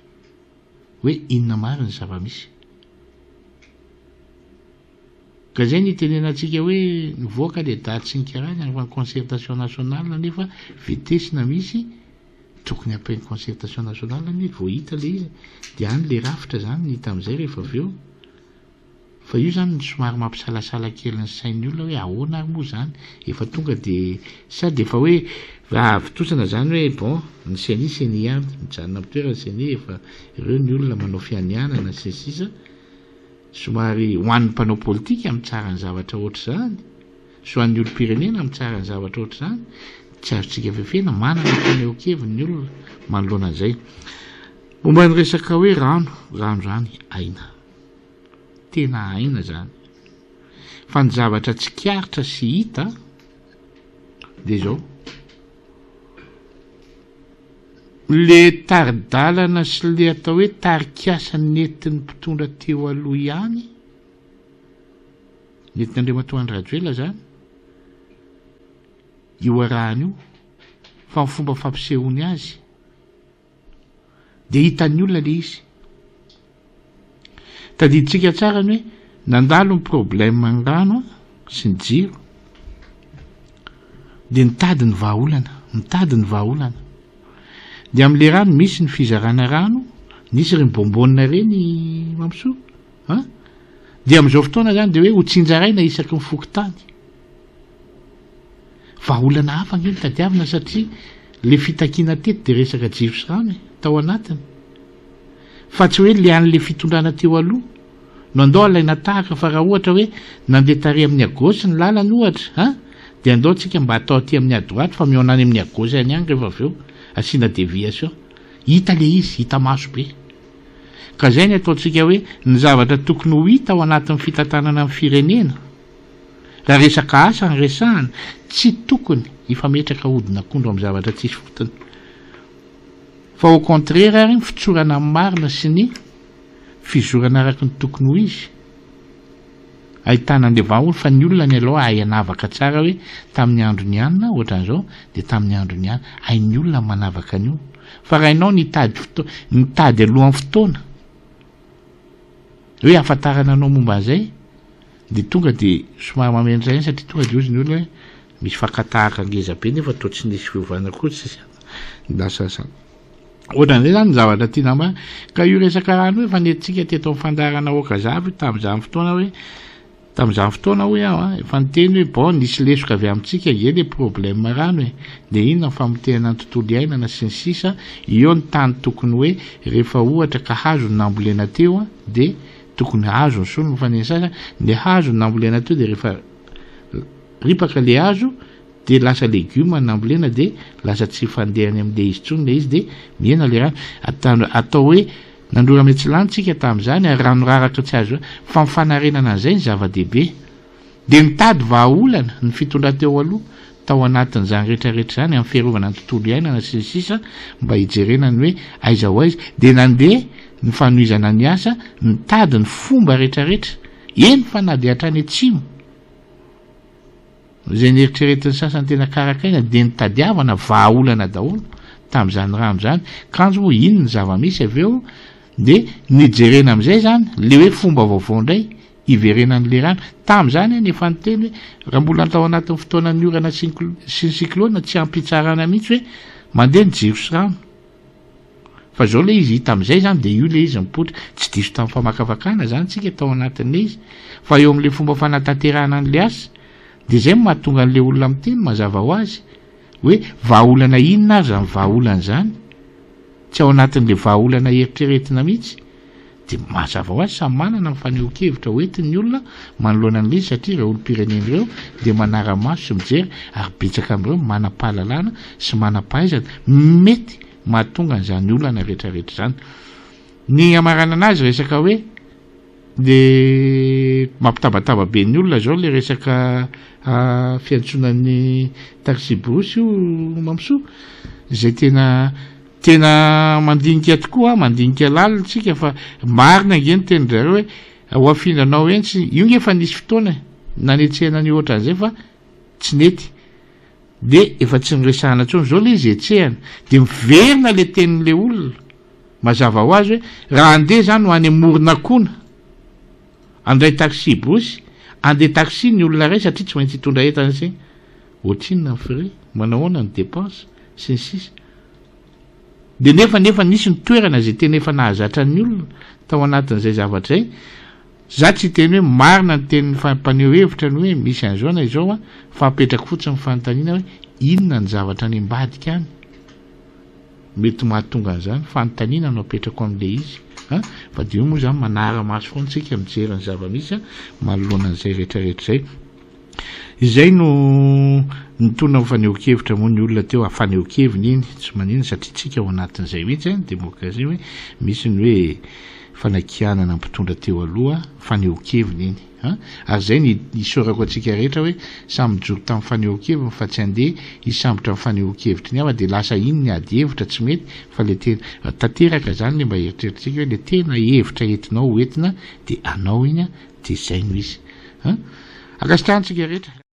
hoe inona marina ny zava-misy. Ka izay no itenenantsika hoe nivoaka le daty sy ny karazany fa ny concertation nationale nefa vitesse-na misy, tokony après ny concertation nationale anie vao hita le izy, dia any le rafitra zany no hita amin'izay rehefa avy eo. Fa io zany no somary mampisalasala kely ny sain'ny olona hoe ahoana ary moa zany, efa tonga dia sady efa hoe ahavitosana zany hoe bon ny ceni ceni ihany, mijanona amin'ny toerany ceni efa ireo ny olona manao fianianana sy ny sisa. Somary ho an'ny mpanao politika mitsara ny zavatra ohatr'izany sy ho an'ny olom-pirenena mitsara ny zavatra ohatr'izany, tsy azontsika fefena, manana ny fanehoan-keviny ny olona manoloana an'izay. Momba ny resaka hoe rano, rano izany aina. Tena aina izany. Fa ny zavatra tsikaritra sy hita dia izao. Le tari-dalana sy le atao hoe tarik'asa nentin'ny mpitondra teo aloha ihany, nentin'Andriamatoa Andry Rajoelina zany, io arahana io, fa ny fomba fampisehoany azy dia hitan'ny olona le izy. Tadidintsika tsara ny hoe nandalo ny problème ny rano sy ny jiro dia nitady ny vahaolana, mitady ny vahaolana. Dia amin'ilay rano misy ny fizarana rano, nisy ireny bonbonne ireny Mampisoa a! Dia amin'izao fotoana izany dia hoe ho tsinjaraina isaky ny fokontany. Vahaolana hafa ange no tadiavina satria le fitakiana teto dia resaka jiro sy rano e, tao anatiny. Fa tsy hoe le an'le fitondrana teo aloha no andao alaina tahaka fa raha ohatra hoe nandeha tary amin'ny à gauche ny lalana ohatra an, dia andao tsika mba atao aty amin'ny à droite fa mihaona any amin'ny à gauche any ihany rehefa avy eo, asiana déviation. Hita le izy, hita maso be. Ka zay ny ataontsika hoe ny zavatra tokony ho hita ao anatin'ny fitantanana ny firenena, Raha resaka asa no resahana, tsy tokony hifametraka hodin'akondro amin'ny zavatra tsisy fotony. Fa au contraire ary ny fitsorana ny marina sy ny fizorana araka ny tokony ho izy. Ahitana an'ilay vahaolana fa ny olona ny aloha hahay hanavaka tsara hoe tamin'ny andron'i anona ohatran'izao dia tamin'ny andron'i anona. Hain'ny olona ny manavaka an'io. Fa raha ianao nitady fotoana, nitady alohan'ny fotoana hoe hahafantarana anao momba an'izay, Dia tonga dia somary mamendrika ihany satria tonga dia hozy ny olona hoe misy fakan-tahaka ngeza be nefa toa tsy nisy fiovana akory tsisy lasa ohatran'izay zany ny zavatra tiana ambara. Ka io resaka rano io efa nentintsika teto amin'ny fandaharana Okazavy io tamin'izany fotoana hoe tamin'izany fotoana hoy aho an, efa niteny hoe bon nisy lesoka avy amintsika ange le problème rano e, dia inona ny famotehana ny tontolo iainana sy ny sisa, eo ny tany tokony hoe rehefa ohatra ka hazo no nambolena teo an, dia. tokony hazo ny solony fa ny sasany le hazo nambolena teo de rehefa ripaka le hazo de lasa legioma nambolena de lasa tsy fandehany am'le izy tsony le izy de mihena le rano. Atao hoe nandrora mitsilany tsika tamin'izany ary rano raraka tsy azo fa ny fanarenana an'izay ny zava-dehibe. De nitady vahaolana ny fitondran-teo aloha tao anatin'izany rehetrarehetra izany amin'ny fiarovana ny tontolo iainana sy ny sisa mba hijerena ny hoe aiza ho aiza. De nandeha ny fanohizana ny asa nitady ny fomba rehetrarehetra, eny fa na dia hatrany atsimo izay neritreretin'ny sasany tena karakaina dia nitadiavana vahaolana daholo tamin'izany rano izany. Kanjo moa iny ny zava-misy avy eo dia nijerena amin'izay izany le hoe fomba vaovao indray hiverenan'le rano. Tamin'izany aho efa niteny hoe raha mbola tao anatin'ny fotoanan'ny orana sy ny cyclone tsy ampitsarana mihitsy hoe mandeha ny jiro sy rano. Fa zao le izy hita amin'izay zany dia io le izy mipoitra. Tsy diso tamin'ny famakafakana zany tsika tao anatin'le izy. Fa eo amin'le fomba fanatanterahana an'le asa dia zay no mahatonga an'le olona miteny mazava ho azy hoe vahaolana inona ary zany vahaolana zany? Tsy ao anatin'le vahaolana eritreretina mihitsy. Dia mazava ho azy samy manana ny fanehoan-kevitra ho entiny ny olona manoloana an'ilay izy satria ireo olom-pirenena ireo dia manara-maso sy mijery ary betsaka amin'ireo manam-pahalalana sy manam-pahaizana mety mahatonga an'izany olana rehetrarehetra izany. Ny hamaranana azy resaka hoe dia mampitabataba be ny olona izao ilay resaka fiantsoana ny taxi-brousse io Mampisoa izay tena Tena mandinika tokoa, mandinika lalina tsika fa marina ange ny tenin-dry zareo hoe ho afindranao eny sy, io nge efa nisy fotoana e, nanetsehana an'io ohatran'izay fa tsy nety, de efa tsy niresahana intsony, zao le izy hetsehana, de miverina le tenin'le olona, mazava ho azy hoe raha andeha zany ho any Amoronakona, handray taxi brousse, andeha taxi ny olona iray satria tsy maintsy hitondra entana sy, ohatrinona ny frais, manao ahoana ny dépense, sy ny sisa. Dia nefa nefa nisy ny toerana izay tena efa nahazatra ny olona tao anatin'izay zavatra izay. Za tsy hiteny hoe marina ny tenin'ny mpaneho hevitra ny hoe misy an'izao na izao an, fa apetrako fotsiny ny fanontaniana hoe inona ny zavatra any ambadika any mety mahatonga an'izany, fanontaniana no apetrako amin'ilay izy an, fa dia io moa izany manara-maso foana isika mijery ny zava-misy manoloana an'izay rehetrarehetra izay. Izay no nitondra ny fanehoan-kevitra moa ny olona teo, fanehoan-keviny iny, tsy maninona satria tsika ao anatin'izay mihitsy ny demokrasia hoe misy ny hoe fanakianana ny mpitondra teo aloha, fanehoan-keviny iny an! Ary izay ny isaorako antsika rehetra hoe samy mijoro tamin'ny fanehoan-keviny fa tsy handeha hisambotra ny fanehoan-kevitry ny hafa dia lasa iny ny ady hevitra tsy mety fa le tena tanteraka izany le mba eritreritritsika hoe le tena hevitra entinao ho entina dia anao iny an! Dia izay no izy an! Ankasitrahantsika rehetra.